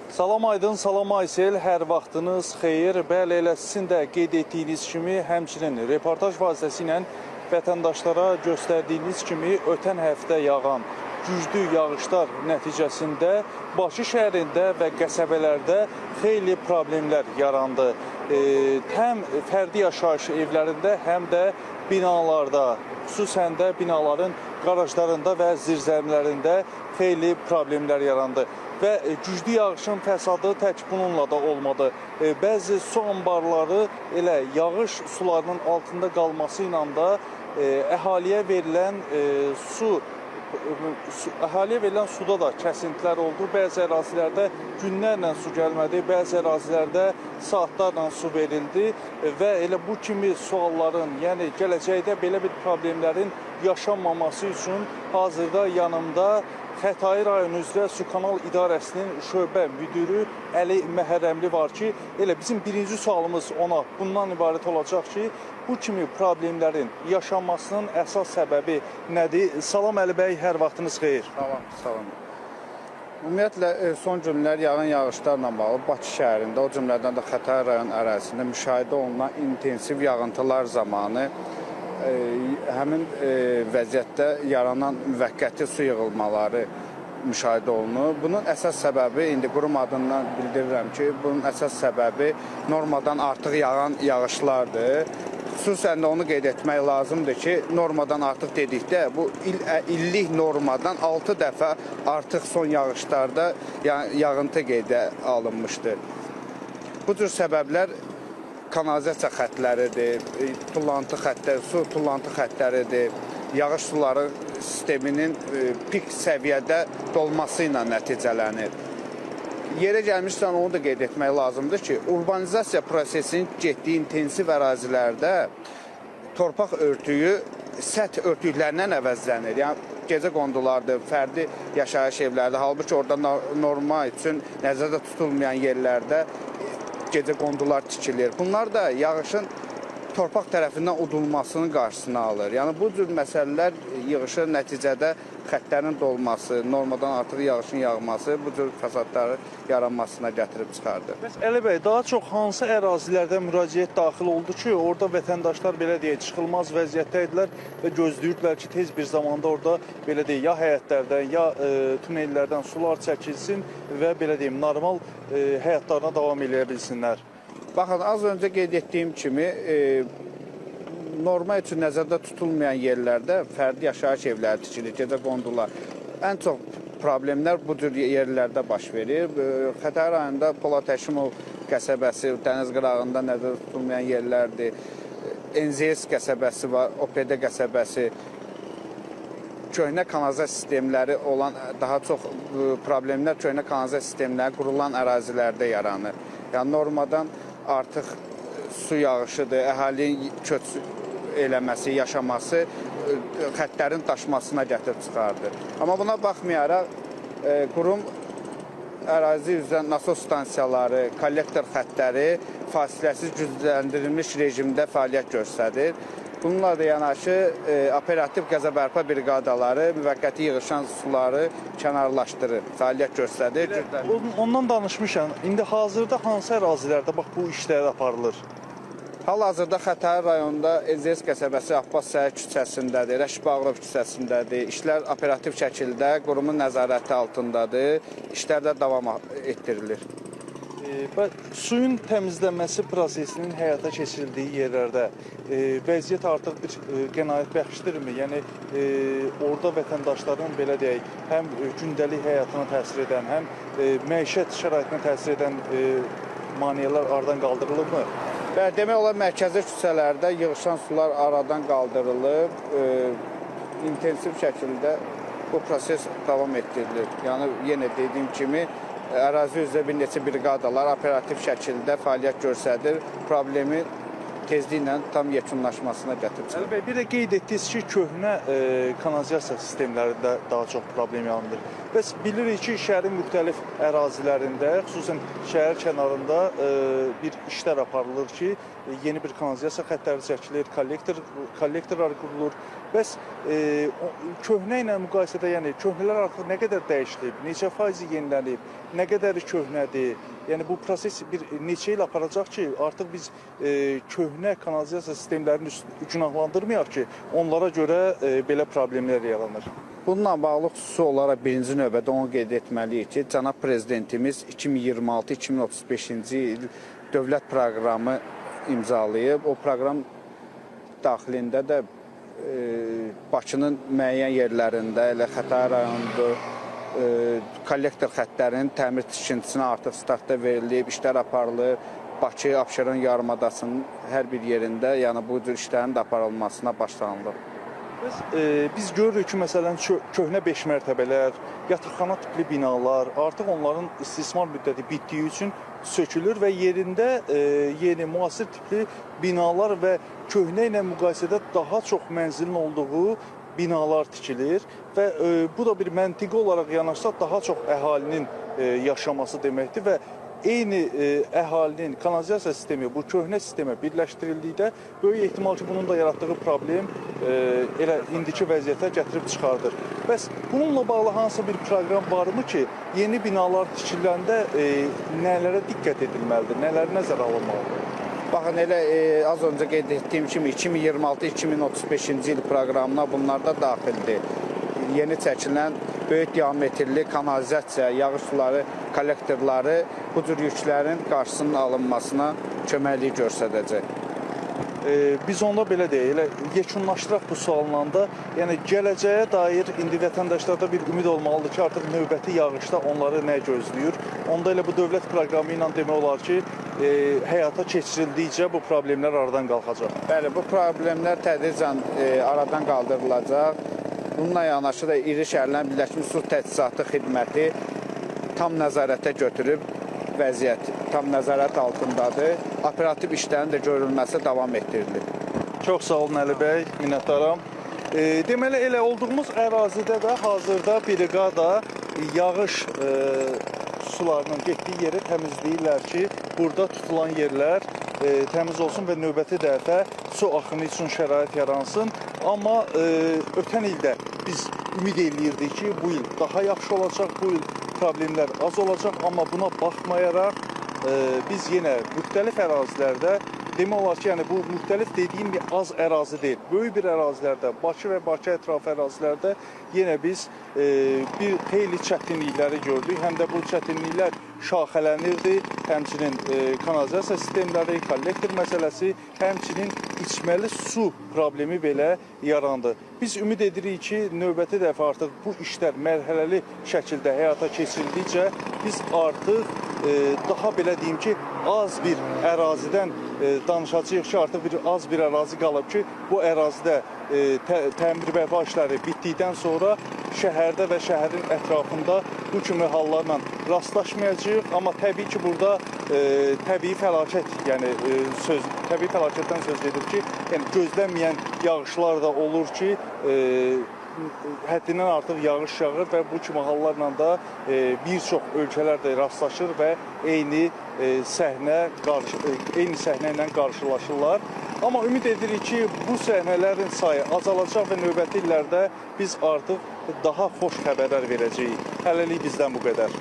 Salam Aydın, salam Aysel, hər vaxtınız xeyir. Bəli, elə sizin də qeyd etdiyiniz kimi, həmçinin reportaj vasitəsilə vətəndaşlara göstərdiyiniz kimi ötən həftə yağan güclü yağışlar nəticəsində Bakı şəhərində və qəsəbələrdə xeyli problemlər yarandı. Həm fərdi yaşayış evlərində, həm də binalarda, xüsusən də binaların qarajlarında və zirzəmilərində xeyli problemlər yarandı. Və güclü yağışın fəsadı tək bununla da olmadı. Bəzi su anbarları elə yağış sularının altında qalması ilə də əhaliyə verilən suda da kəsintilər oldu. Bəzi ərazilərdə günlərlə su gəlmədi, bəzi ərazilərdə saatlarla su verildi və elə bu kimi sualların, yəni gələcəkdə belə bir problemlərin yaşanmaması üçün hazırda yanımda Xətai rayonu üzrə Su Kanal İdarəsinin şöbə müdürü Əli Məhərrəmli var ki, elə bizim birinci sualımız ona bundan ibarət olacaq ki, bu kimi problemlərin yaşanmasının əsas səbəbi nədir? Salam Əli bəy, hər vaxtınız xeyir. Salam, salam. Ümumiyyətlə, son günlər yağan yağışlarla bağlı Bakı şəhərində, o cümlədən də Xətai rayon ərazisində müşahidə olunan intensiv yağıntılar zamanı həmin vəziyyətdə yaranan müvəqqəti su yığılmaları müşahidə olunur. Bunun əsas səbəbi, indi qurum adından bildirirəm ki, bunun əsas səbəbi normadan artıq yağan yağışlardır. Xüsusən də onu qeyd etmək lazımdır ki, normadan artıq dedikdə bu illik normadan 6 dəfə artıq son yağışlarda yağıntı qeydə alınmışdır. Bu cür səbəblər kanalizasiya xətləridir, tullantı xətləri, su tullantı xətləridir, yağış suları sisteminin pik səviyyədə dolması ilə nəticələnir. Yerə gəlmişsən, onu da qeyd etmək lazımdır ki, urbanizasiya prosesinin getdiyi intensiv ərazilərdə torpaq örtüyü səth örtüklərindən əvəzlənir. Yəni, gecə qondulardır, fərdi yaşayış evlərdir. Halbuki orada norma üçün nəzərdə tutulmayan yerlərdə gecə qondular tikilir. Bunlar da yağışın torpaq tərəfindən udulmasının qarşısını alır. Yəni bu cür məsələlər yığışır, nəticədə xətlərin dolması, normadan artıq yağışın yağması bu cür fəsadları yaranmasına gətirib çıxardır. Bəs Əli bəy, daha çox hansı ərazilərdə müraciət daxil oldu ki, orada vətəndaşlar belə deyək, çıxılmaz vəziyyətdə idilər və gözləyirdilər ki, tez bir zamanda orada belə deyək, ya həyətlərdən, ya tunellərdən sular çəkilsin və belə deyim, normal həyatlarına davam eləyə bilsinlər? Baxın, az öncə qeyd etdiyim kimi, norma üçün nəzərdə tutulmayan yerlərdə fərdi yaşayış evləri tikilir, gecə qondular. Ən çox problemlər bu cür yerlərdə baş verir. Xətai rayonunda Polad Həşimov qəsəbəsi, dəniz qırağında nəzərdə tutulmayan yerlərdir. NZS qəsəbəsi var, OPD qəsəbəsi. Köhnə kanalizasiya sistemləri olan, daha çox problemlər köhnə kanalizasiya sistemləri qurulan ərazilərdə yaranır. Yəni normadan artıq su yağışıdır, əhalinin köç eləməsi, yaşaması xətlərin daşmasına gətirib çıxardır. Amma buna baxmayaraq, qurum ərazi üzrə nasos stansiyaları, kollektor xətləri fasiləsiz gücləndirilmiş rejimdə fəaliyyət göstərir. Bununla da yanaşı operativ qəza bərpa briqadaları müvəqqəti yığışan suları kənarlaşdırır, fəaliyyət göstərir. Ondan danışmışam. İndi hazırda hansı ərazilərdə bax bu işlər aparılır? Hal-hazırda Xətai rayonunda Elzes qəsəbəsi Abbas Səhər küçəsindədir, Rəşid Bağırov küçəsindədir. İşlər operativ şəkildə qurumun nəzarəti altındadır. İşlər də davam etdirilir. Suyun təmizlənməsi prosesinin həyata keçirildiyi yerlərdə vəziyyət artıq bir qənaət bəxşdirmi? Yəni orada vətəndaşların belə deyək, həm gündəlik həyatına təsir edən, həm məişət şəraitinə təsir edən maneələr aradan qaldırılıbmı? Bəli, demək olar mərkəzi küçələrdə yığışan sular aradan qaldırılıb, intensiv şəkildə bu proses davam etdirilir. Yəni yenə dediyim kimi, ərazi üzrə bir neçə briqadalar operativ şəkildə fəaliyyət göstərir, problemi tezliklə tam yekunlaşmasına gətirib çıxarır. Əli bəy, bir də qeyd etdiniz ki, köhnə kanalizasiya sistemlərində daha çox problem yaranır. Bəs bilirik ki, şəhərin müxtəlif ərazilərində, xüsusən şəhər kənarında bir işlər aparılır ki, yeni bir kanalizasiya xəttləri çəkilir, kollektorlar qurulur. Bəs köhnə ilə müqayisədə, yəni köhnələr artıq nə qədər dəyişilib, neçə faizi yenilənib, nə qədəri köhnədir? Yəni bu proses bir neçə il aparacaq ki, artıq biz köhnə kanalizasiya sistemlərini günahlandırmayaq ki, onlara görə belə problemlər yaranır. Bununla bağlı xüsusi olaraq birinci növbədə onu qeyd etməliyik ki, cənab prezidentimiz 2026-2035-ci il dövlət proqramı imzalayıb. O proqram daxilində də Bakının müəyyən yerlərində, elə Xətai rayonundur, kollektor xəttlərinin təmir tikintisinə artıq startda verilib, işlər aparılır. Bakı, Abşeron yarımadasının hər bir yerində, yəni bu cür işlərin də aparılmasına başlanılır. Biz görürük ki, məsələn, köhnə 5 mərtəbələr, yataqxana tipli binalar, artıq onların istismar müddəti bitdiyi üçün sökülür və yerində yeni müasir tipli binalar və köhnə ilə müqayisədə daha çox mənzilin olduğu binalar tikilir və bu da bir məntiqi olaraq yanaşsaq daha çox əhalinin yaşaması deməkdir və eyni əhalinin kanalizasiya sistemi bu köhnə sistemə birləşdirildikdə böyük ehtimal ki, bunun da yaratdığı problem elə indiki vəziyyətə gətirib çıxardır. Bəs bununla bağlı hansısa bir proqram varmı ki, yeni binalar tikiləndə nələrə diqqət edilməlidir, nələr nəzərə alınmalıdır? Baxın, elə az öncə qeyd etdiyim kimi 2026-2035-ci il proqramına bunlar da daxildir. Yeni çəkilən böyük diametrli kanalizasiya, yağış suları kollektorları bu cür yüklərin qarşısının alınmasına köməklik göstərəcək. Biz onda belə deyək, elə yekunlaşdıraq bu sualla da, yəni gələcəyə dair indi vətəndaşlarda bir ümid olmalıdır ki, artıq növbəti yağışda onları nə gözləyir? Onda elə bu dövlət proqramı ilə demək olar ki, həyata keçirildikcə bu problemlər aradan qalxacaq. Bəli, bu problemlər tədricən aradan qaldırılacaq. Bununla yanaşı da iri şəhərlərin Birləşmiş Su Təchizatı xidməti tam nəzarətə götürüb, vəziyyət tam nəzarət altındadır. Operativ işlərin də görülməsi davam etdirilir. Çox sağ olun Əli bəy, minnətdaram. Deməli, elə olduğumuz ərazidə də hazırda briqada yağış sularının getdiyi yeri təmizləyirlər ki, burada tutulan yerlər təmiz olsun və növbəti dəfə su axını üçün şərait yaransın. Amma ötən ildə biz ümid eləyirdik ki, bu il daha yaxşı olacaq, bu il problemlər az olacaq, amma buna baxmayaraq biz yenə müxtəlif ərazilərdə, demək olar ki, yəni bu müxtəlif dediyim bir az ərazi deyil, böyük bir ərazilərdə, Bakı və Bakı ətrafı ərazilərdə yenə biz bir xeyli çətinlikləri gördük. Həm də bu çətinliklər şaxələnirdi, həmçinin kanalizasiya sistemləri, kollektor məsələsi, həmçinin içməli su problemi belə yarandı. Biz ümid edirik ki, növbəti dəfə artıq bu işlər mərhələli şəkildə həyata keçirildikcə biz artıq daha belə deyim ki, az bir ərazidən danışacağıq ki, artıq bir az bir ərazi qalıb ki, bu ərazidə təmir bərpa işləri bitdikdən sonra şəhərdə və şəhərin ətrafında bu kimi hallarla rastlaşmayacağıq. Amma təbii ki, burada təbii fəlakət, yəni təbii fəlakətdən söz gedir ki, yəni gözlənməyən yağışlar da olur ki, həddindən artıq yağış yağır və bu kimi hallarla da bir çox ölkələr də rastlaşır və eyni səhnə ilə qarşılaşırlar. Amma ümid edirik ki, bu səhnələrin sayı azalacaq və növbəti illərdə biz artıq daha xoş xəbərlər verəcəyik. Hələlik bizdən bu qədər.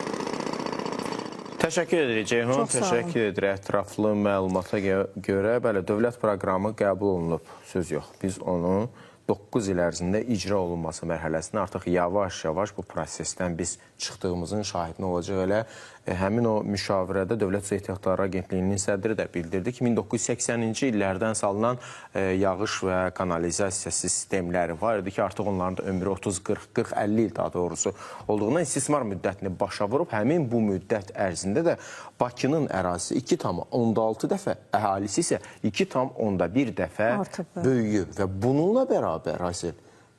Təşəkkür edirik Ceyhun, təşəkkür edirik ətraflı məlumata görə. Bəli, dövlət proqramı qəbul olunub, söz yox. Biz onu 9 il ərzində icra olunması mərhələsində artıq yavaş-yavaş bu prosesdən biz çıxdığımızın şahidini olacaq. Elə həmin o müşavirədə Dövlət Su Ehtiyatları Agentliyinin sədri də bildirdi ki, 1980-ci illərdən salınan yağış və kanalizasiya sistemləri var idi ki, artıq onların da ömrü 30, 40, 40, 50 il daha doğrusu olduğundan istismar müddətini başa vurub. Həmin bu müddət ərzində də Bakının ərazisi 2,6 dəfə, əhalisi isə 2,1 dəfə böyüyüb və bununla bərabər, Aysel,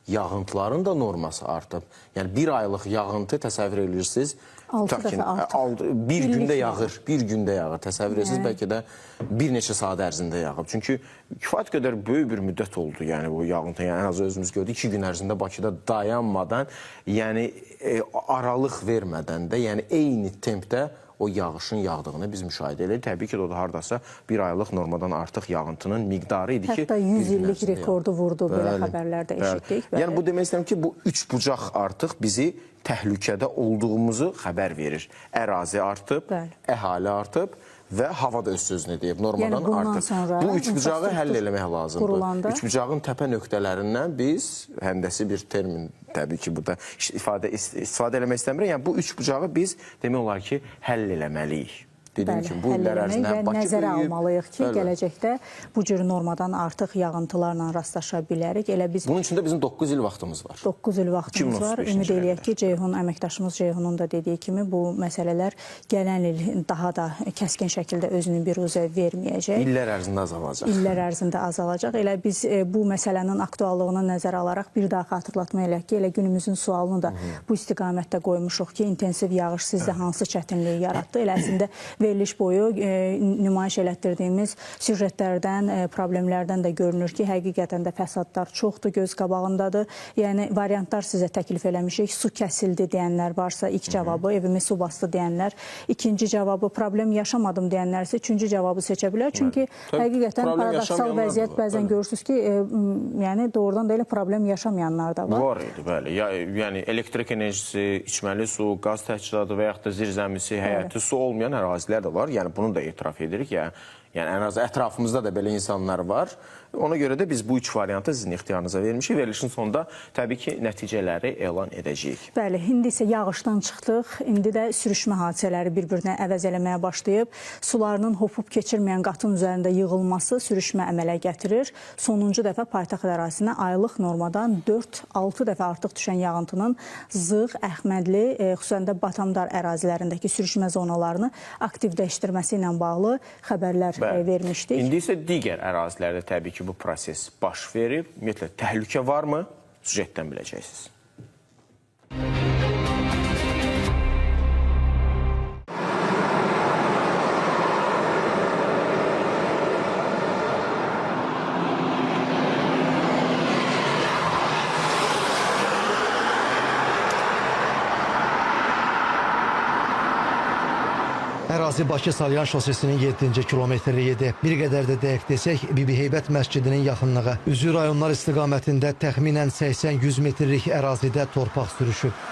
yağıntıların da norması artıb. Yəni bir aylıq yağıntı təsəvvür edirsiniz. 6 dəfə artıb. Bir gündə yağır, bir gündə yağır. Təsəvvür edirsiniz, bəlkə də bir neçə saat ərzində yağıb. Çünki kifayət qədər böyük bir müddət oldu yəni bu yağıntı. Yəni ən azı özümüz gördük, 2 gün ərzində Bakıda dayanmadan, yəni aralıq vermədən də, yəni eyni tempdə o yağışın yağdığını biz müşahidə edirik. Təbii ki, o da hardasa bir aylıq normadan artıq yağıntının miqdarı idi ki... Hətta 100 illik rekordu vurdu, belə xəbərlər də eşitdik. Yəni, bu demək istəyirəm ki, bu üç bucaq artıq bizi təhlükədə olduğumuzu xəbər verir. Ərazi artıb, əhali artıb və hava da öz sözünü deyib, normadan artıb. Bu üç bucağı həll eləmək lazımdır. Üç bucağın təpə nöqtələrindən biz, həndəsi bir termin təbii ki, burada istifadə eləmək istəmirəm. Yəni, bu üç bucağı biz demək olar ki, həll eləməliyik. Dediyim kimi, bu illər ərzində həm Bakı nəzərə böyüyüb, almalıyıq ki, gələcəkdə bu cür normadan artıq yağıntılarla rastlaşa bilərik. Elə biz bunun üçün də bizim 9 il vaxtımız var. 9 il vaxtımız var. Ümid eləyək ki, Ceyhun, əməkdaşımız Ceyhunun da dediyi kimi bu məsələlər gələn il daha da kəskin şəkildə özünü biruzə verməyəcək. İllər ərzində azalacaq. İllər ərzində azalacaq. Elə biz bu məsələnin aktuallığını nəzərə alaraq bir daha xatırlatma eləyək ki, elə günümüzün sualını da bu istiqamətdə qoymuşuq ki, intensiv yağış sizdə hansı çətinliyi yaratdı? Elə əslində veriliş boyu nümayiş elətdirdiyimiz süjetlərdən, problemlərdən də görünür ki, həqiqətən də fəsadlar çoxdur, göz qabağındadır. Yəni, variantlar sizə təklif eləmişik. Su kəsildi deyənlər varsa, ilk cavabı, evimi su bastı deyənlər, ikinci cavabı, problem yaşamadım deyənlər isə üçüncü cavabı seçə bilər. Çünki həqiqətən paradoksal vəziyyət bəzən görürsünüz ki, yəni doğrudan da elə problem yaşamayanlar da var. Var idi, bəli. Yəni, elektrik enerjisi, içməli su, qaz təchizatı və yaxud da zirzəmisi, həyəti su olmayan ərazilər də var. Yəni bunu da etiraf edirik. Yəni ən az ətrafımızda da belə insanlar var. Ona görə də biz bu üç variantı sizin ixtiyarınıza vermişik. Verilişin sonunda təbii ki, nəticələri elan edəcəyik. Bəli, indi isə yağışdan çıxdıq. İndi də sürüşmə hadisələri bir-birinə əvəz eləməyə başlayıb. Sularının hopub keçirməyən qatın üzərində yığılması sürüşmə əmələ gətirir. Sonuncu dəfə paytaxt ərazisinə aylıq normadan 4-6 dəfə artıq düşən yağıntının Zığ, Əhmədli, xüsusən də Batamdar ərazilərindəki sürüşmə zonalarını aktivləşdirməsi ilə bağlı xəbərlər vermişdik. İndi isə digər ərazilərdə təbii ki, bu proses baş verib. Ümumiyyətlə, təhlükə varmı? Süjetdən biləcəksiniz. Ərazi Bakı-Salyan şosesinin 7-ci kilometrliyidir. Bir qədər də dəqiq desək, Bibiheybət məscidinin yaxınlığı. Üzü rayonlar istiqamətində təxminən 80-100 metrlik ərazidə torpaq sürüşüb.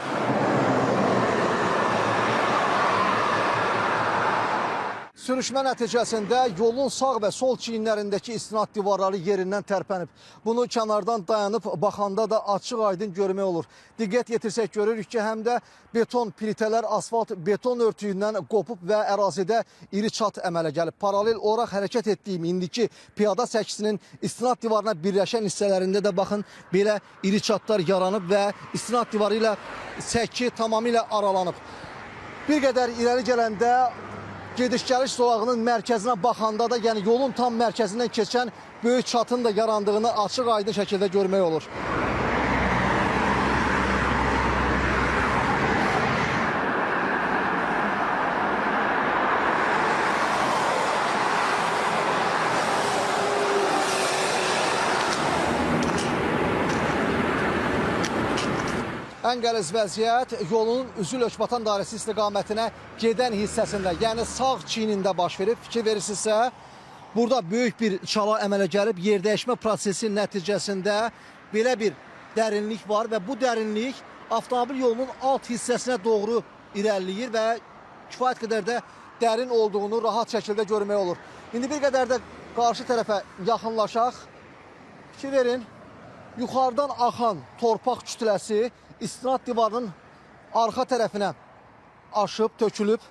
Sürüşmə nəticəsində yolun sağ və sol çiyinlərindəki istinad divarları yerindən tərpənib. Bunu kənardan dayanıb baxanda da açıq-aydın görmək olur. Diqqət yetirsək görürük ki, həm də beton plitələr asfalt beton örtüyündən qopub və ərazidə iri çat əmələ gəlib. Paralel olaraq hərəkət etdiyim indiki piyada səkisinin istinad divarına birləşən hissələrində də baxın, belə iri çatlar yaranıb və istinad divarı ilə səki tamamilə aralanıb. Bir qədər irəli gələndə gediş-gəliş zolağının mərkəzinə baxanda da, yəni yolun tam mərkəzindən keçən böyük çatın da yarandığını açıq-aydın şəkildə görmək olur. Ən qəliz vəziyyət yolun üzü Lökbatan dairəsi istiqamətinə gedən hissəsində, yəni sağ çiynində baş verib. Fikir verirsinizsə, burada böyük bir çala əmələ gəlib. Yerdəyişmə prosesi nəticəsində belə bir dərinlik var və bu dərinlik avtomobil yolunun alt hissəsinə doğru irəliləyir və Kifayət qədər də dərin olduğunu rahat şəkildə görmək olur. İndi bir qədər də qarşı tərəfə yaxınlaşaq. Fikir verin, yuxarıdan axan torpaq kütləsi istinad divarının arxa tərəfinə aşıb, tökülüb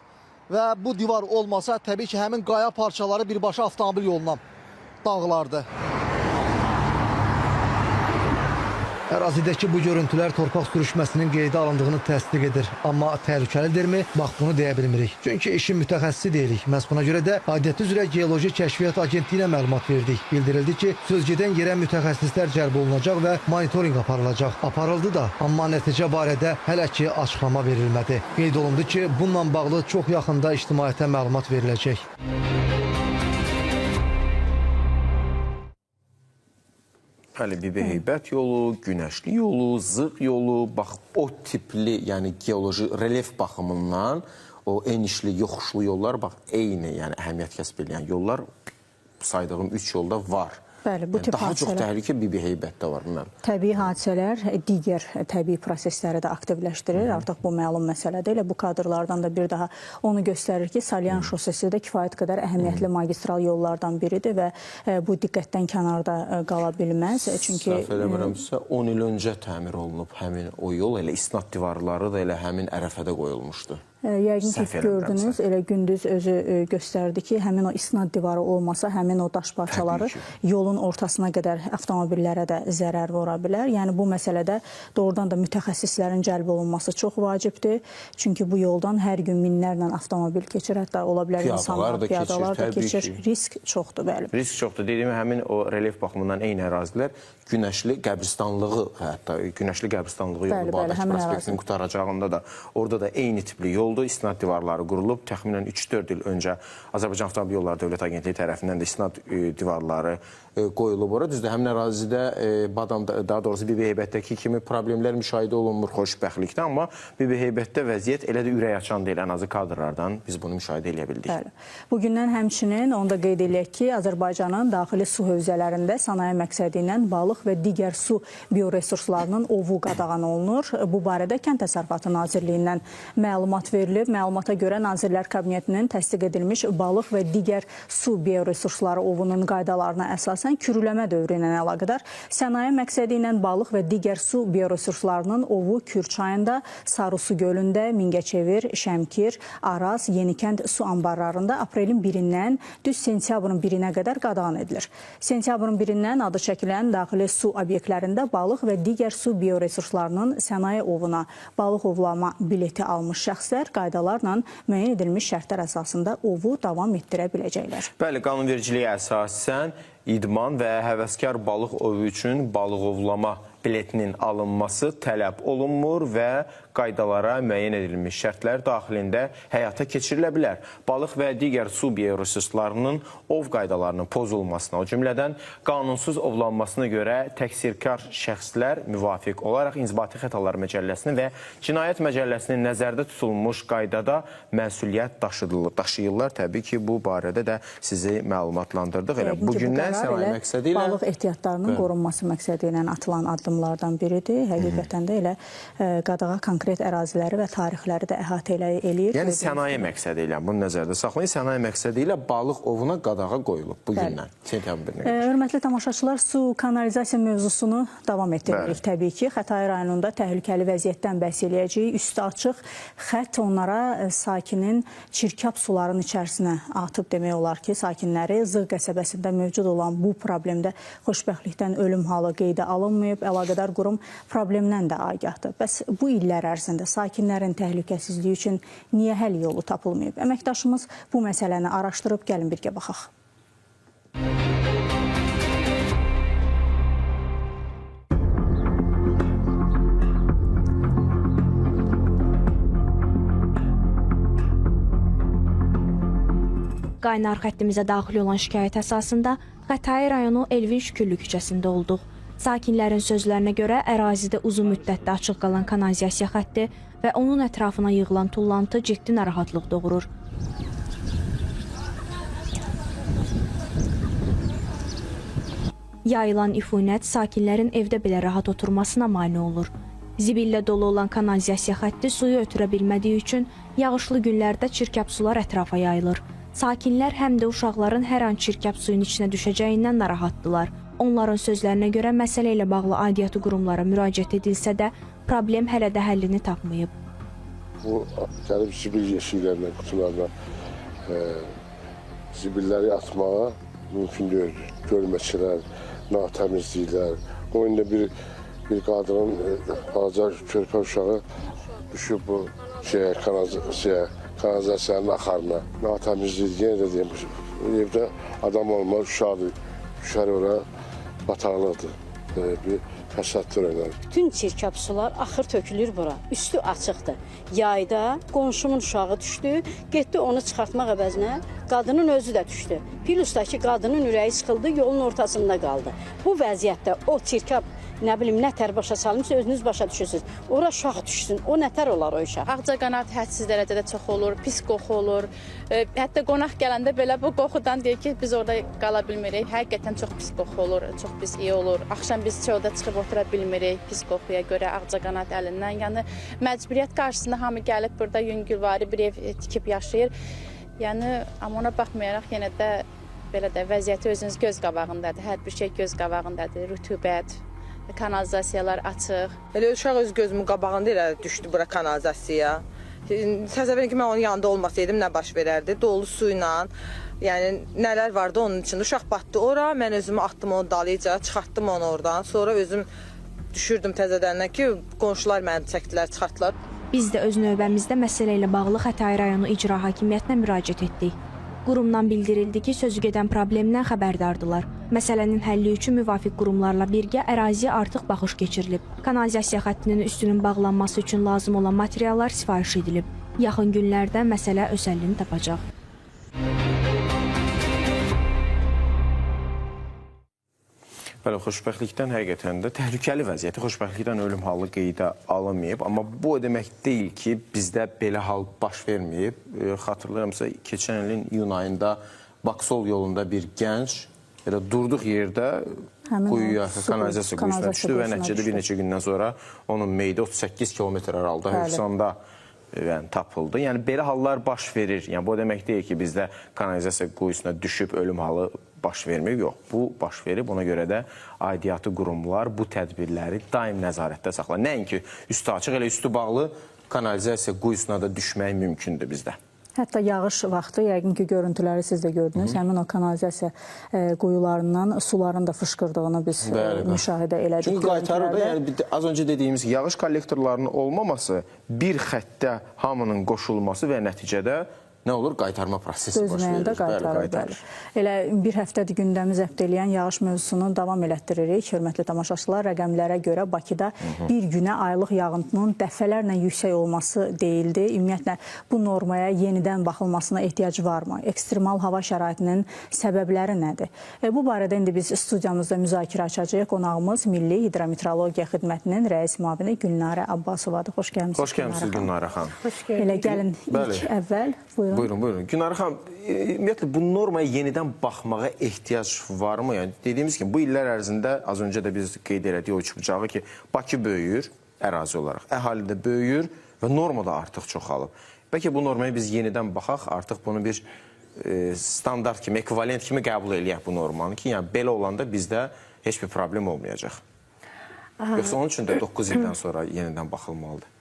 və bu divar olmasa təbii ki, həmin qaya parçaları birbaşa avtomobil yoluna dağılardı. Ərazidəki bu görüntülər torpaq sürüşməsinin qeydə alındığını təsdiq edir. Amma təhlükəlidirmi? Bax, bunu deyə bilmirik. Çünki işin mütəxəssisi deyilik. Məhz buna görə də aidiyyəti üzrə Geoloji Kəşfiyyat Agentliyinə məlumat verdik. Bildirildi ki, söz gedən yerə mütəxəssislər cəlb olunacaq və monitorinq aparılacaq. Aparıldı da, amma nəticə barədə hələ ki açıqlama verilmədi. Qeyd olundu ki, bununla bağlı çox yaxında ictimaiyyətə məlumat veriləcək. Bəli, Bibi Heybət yolu, Günəşli yolu, Zığ yolu, bax o tipli, yəni geoloji relyef baxımından o enişli, yoxuşlu yollar, bax eyni, yəni əhəmiyyət kəsb edən yollar saydığım 3 yolda var. Bəli, bu tip daha çox hadisələr, təhlükə Bibi Heybətdə var. Mən. Təbii hadisələr digər təbii prosesləri də aktivləşdirir. Artıq bu məlum məsələdir. Elə bu kadrlardan da bir daha onu göstərir ki, Salyan şosesi də kifayət qədər əhəmiyyətli magistral yollardan biridir və bu diqqətdən kənarda qala bilməz. Çünki səhv eləmirəmsə 10 il öncə təmir olunub həmin o yol, elə istinad divarları da elə həmin ərəfədə qoyulmuşdu. Yəqin ki, gördünüz, elə gündüz özü göstərdi ki, həmin o istinad divarı olmasa, həmin o daş parçaları yolun ortasına qədər avtomobillərə də zərər vura bilər. Yəni, bu məsələdə doğrudan da mütəxəssislərin cəlb olunması çox vacibdir. Çünki bu yoldan hər gün minlərlə avtomobil keçir, hətta ola bilər insanlar, piyadalar da keçir. Risk çoxdur, bəli. Risk çoxdur. Dediyim, həmin o relyef baxımından eyni ərazilər Günəşli qəbristanlığı, hətta Günəşli qəbristanlığı yolu Bağdakı prospektinin qurtaracağında da orada da eyni tipli yoldur. İstinad divarları qurulub. Təxminən 3-4 il öncə Azərbaycan Avtomobil Yolları Dövlət Agentliyi tərəfindən də istinad divarları qoyulub ora. Düzdür, həmin ərazidə Badamda, daha doğrusu Bibi Heybətdəki kimi problemlər müşahidə olunmur xoşbəxtlikdə, amma Bibi Heybətdə vəziyyət elə də ürək açan deyil. Ən azı kadrlardan biz bunu müşahidə eləyə bildik. Bəli. Bugündən həmçinin onu da qeyd eləyək ki, Azərbaycanın daxili su hövzələrində sənaye məqsədi ilə balıq və digər su bioresurslarının ovu qadağan olunur. Bu barədə Kənd Təsərrüfatı Nazirliyindən məlumat verilib. Məlumata görə Nazirlər Kabinetinin təsdiq edilmiş balıq və digər su bioresursları ovunun qaydalarına əsasən kürüləmə dövrü ilə əlaqədar sənaye məqsədi ilə balıq və digər su bioresurslarının ovu Kür çayında, Sarısu gölündə, Mingəçevir, Şəmkir, Araz, Yenikənd su anbarlarında aprelin 1-dən düz sentyabrın 1-nə qədər qadağan edilir. Sentyabrın 1-dən adı çəkilən daxili su obyektlərində balıq və digər su bioresurslarının sənaye ovuna balıq ovlama bileti almış şəxslər qaydalarla müəyyən edilmiş şərtlər əsasında ovu davam etdirə biləcəklər. Bəli, qanunvericiliyə əsasən idman və həvəskar balıq ovu üçün balıq ovlama biletinin alınması tələb olunmur və qaydalara müəyyən edilmiş şərtlər daxilində həyata keçirilə bilər. Balıq və digər su bioresurslarının ov qaydalarının pozulmasına, o cümlədən qanunsuz ovlanmasına görə təqsirkar şəxslər müvafiq olaraq İnzibati Xətalar Məcəlləsinin və Cinayət Məcəlləsinin nəzərdə tutulmuş qaydada məsuliyyət daşıyırlar. Təbii ki, bu barədə də sizi məlumatlandırdıq. Elə bugündən sənaye məqsədi ilə balıq ehtiyatlarının qorunması məqsədi ilə atılan addımlardan biridir. Həqiqətən də elə qadağa konkret əraziləri və tarixləri də əhatə eləyir. Yəni sənaye məqsədi ilə, bunu nəzərdə saxlayın, sənaye məqsədi ilə balıq ovuna qadağa qoyulub bugündən, sentyabrın 1-nə qədər. Hörmətli tamaşaçılar, su kanalizasiya mövzusunu davam etdiririk təbii ki. Xətai rayonunda təhlükəli vəziyyətdən bəhs eləyəcəyik. Üstü açıq xətt onlara sakinin çirkab suların içərisinə atıb demək olar ki, sakinləri Zığ qəsəbəsində mövcud olan bu problemdə xoşbəxtlikdən ölüm halı qeydə alınmayıb. Əlaqədar qurum problemdən də agahdır. Bəs bu illər ərzində sakinlərin təhlükəsizliyi üçün niyə həll yolu tapılmayıb? Əməkdaşımız bu məsələni araşdırıb, gəlin birgə baxaq. Qaynar xəttimizə daxil olan şikayət əsasında Xətai rayonu Elvin Şükürlü küçəsində olduq. Sakinlərin sözlərinə görə ərazidə uzun müddətdə açıq qalan kanalizasiya xətti və onun ətrafına yığılan tullantı ciddi narahatlıq doğurur. Yayılan ifunət sakinlərin evdə belə rahat oturmasına mane olur. Zibillə dolu olan kanalizasiya xətti suyu ötürə bilmədiyi üçün yağışlı günlərdə çirkab sular ətrafa yayılır. Sakinlər həm də uşaqların hər an çirkab suyun içinə düşəcəyindən narahatdırlar. Onların sözlərinə görə məsələ ilə bağlı aidiyyatı qurumlara müraciət edilsə də problem hələ də həllini tapmayıb. Bu gəlib zibil yeşiklərinə, qutularına zibilləri atmağa mümkün deyil. Gölməçələr, natəmizliklər. O indi bir qadının balaca körpə uşağı düşüb bu şeyə, kanalizasiyanın axarına. Natəmizlik, yenə də deyim, evdə adam olmaz, uşaqdır, düşər ora, bataqlıqdır, bir fəsaddır öyle. Bütün çirkab sular axır tökülür bura, üstü açıqdır. Yayda qonşumun uşağı düşdü, getdi onu çıxartmaq əvəzinə, qadının özü də düşdü. Plusdakı qadının ürəyi sıxıldı, yolun ortasında qaldı. Bu vəziyyətdə o çirkab, nə bilim, nətər başa salmışsa, özünüz başa düşürsünüz. Ora uşaq düşsün, o nətər olar o uşaq? Ağcaqanad hədsiz dərəcədə çox olur, pis qoxu olur. Hətta qonaq gələndə belə bu qoxudan deyir ki, biz orada qala bilmirik. Həqiqətən çox pis qoxu olur, çox pis iyi olur. Axşam biz çöldə çıxıb otura bilmirik pis qoxuya görə, ağcaqanad əlindən. Yəni məcburiyyət qarşısında hamı gəlib burada yüngülvari bir ev tikib yaşayır. Yəni, amma ona baxmayaraq yenə də belə də vəziyyəti özünüz göz qabağındadır. Hər bir şey göz qabağındadır, rütubət, kanalizasiyalar açıq. Elə uşaq öz gözümün qabağında elə düşdü bura kanalizasiyaya. Təsəvvür edin ki, mən onun yanında olmasaydım nə baş verərdi? Dolu su ilə, yəni nələr vardı onun içində. Uşaq batdı ora, mən özümü atdım onu dalıca, çıxartdım onu oradan. Sonra özüm düşürdüm təzədəndən ki, qonşular məni çəkdilər, çıxartdılar. Biz də öz növbəmizdə məsələ ilə bağlı Xətai rayonu İcra Hakimiyyətinə müraciət etdik. Qurumdan bildirildi ki, sözü gedən problemdən xəbərdardılar. Məsələnin həlli üçün müvafiq qurumlarla birgə əraziyə artıq baxış keçirilib. Kanalizasiya xəttinin üstünün bağlanması üçün lazım olan materiallar sifariş edilib. Yaxın günlərdə məsələ öz həllini tapacaq. Bəli, xoşbəxtlikdən həqiqətən də təhlükəli vəziyyəti, xoşbəxtlikdən ölüm halı qeydə alınmayıb. Amma bu o demək deyil ki, bizdə belə hal baş verməyib. Xatırlayıramsa, keçən ilin iyun ayında Baksol yolunda bir gənc elə durduq yerdə quyuya, kanalizasiya quyusuna düşdü və nəticədə bir neçə gündən sonra onun meyidi 38 kilometr aralıda Hövsanda tapıldı. Yəni, belə hallar baş verir. Yəni, bu o demək deyil ki, bizdə kanalizasiya quyusuna düşüb ölüm halı baş vermir. Yox, bu baş verib. Ona görə də aidiyyatı qurumlar bu tədbirləri daim nəzarətdə saxlar. Nəinki üstü açıq, elə üstü bağlı kanalizasiya quyusuna da düşmək mümkündür bizdə. Hətta yağış vaxtı, yəqin ki, görüntüləri siz də gördünüz, həmin o kanalizasiya quyularından suların da fışqırdığını biz müşahidə elədik. Çünki qaytarır da, yəni az öncə dediyimiz yağış kollektorlarının olmaması, bir xəttə hamının qoşulması və nəticədə nə olur? Qaytarma prosesi baş verir. Dözməyəndə qaytarır, bəli. Elə bir həftədir gündəmi zəbt eləyən yağış mövzusunu davam elətdiririk. Hörmətli tamaşaçılar, rəqəmlərə görə Bakıda bir günə aylıq yağıntının dəfələrlə yüksək olması deyildi. Ümumiyyətlə, bu normaya yenidən baxılmasına ehtiyac varmı? Ekstremal hava şəraitinin səbəbləri nədir? Bu barədə indi biz studiyamızda müzakirə açacağıq. Qonağımız Milli Hidrometeorologiya Xidmətinin rəis müavini Gülnarə Abbasovadır. Xoş gəlmisiniz. Xoş gəlmisiniz Gülnarə xanım. Xoş gördük. Elə gəlin ilk əvvəl. Buyurun. Buyurun, buyurun. Günara xanım, ümumiyyətlə, bu normaya yenidən baxmağa ehtiyac varmı? Yəni, dediyimiz kimi, bu illər ərzində, az öncə də biz qeyd elədik o üçbucağı ki, Bakı böyüyür ərazi olaraq, əhali də böyüyür və norma da artıq çoxalıb. Bəlkə bu normaya biz yenidən baxaq, artıq bunu bir standart kimi, ekvivalent kimi qəbul eləyək bu normanı ki, yəni belə olanda bizdə heç bir problem olmayacaq. Yoxsa onun üçün də 9 ildən sonra yenidən baxılmalıdır.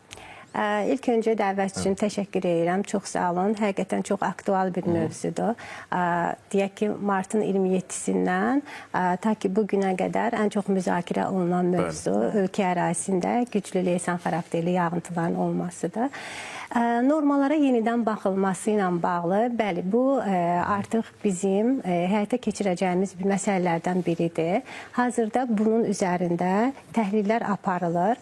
İlk öncə dəvət üçün təşəkkür edirəm. Çox sağ olun. Həqiqətən çox aktual bir mövzudur. Deyək ki, martın 27-sindən ta ki bu günə qədər ən çox müzakirə olunan mövzu ölkə ərazisində güclü leysan xarakterli yağıntıların olmasıdır. Normalara yenidən baxılması ilə bağlı, bəli, bu artıq bizim həyata keçirəcəyimiz bir məsələlərdən biridir. Hazırda bunun üzərində təhlillər aparılır.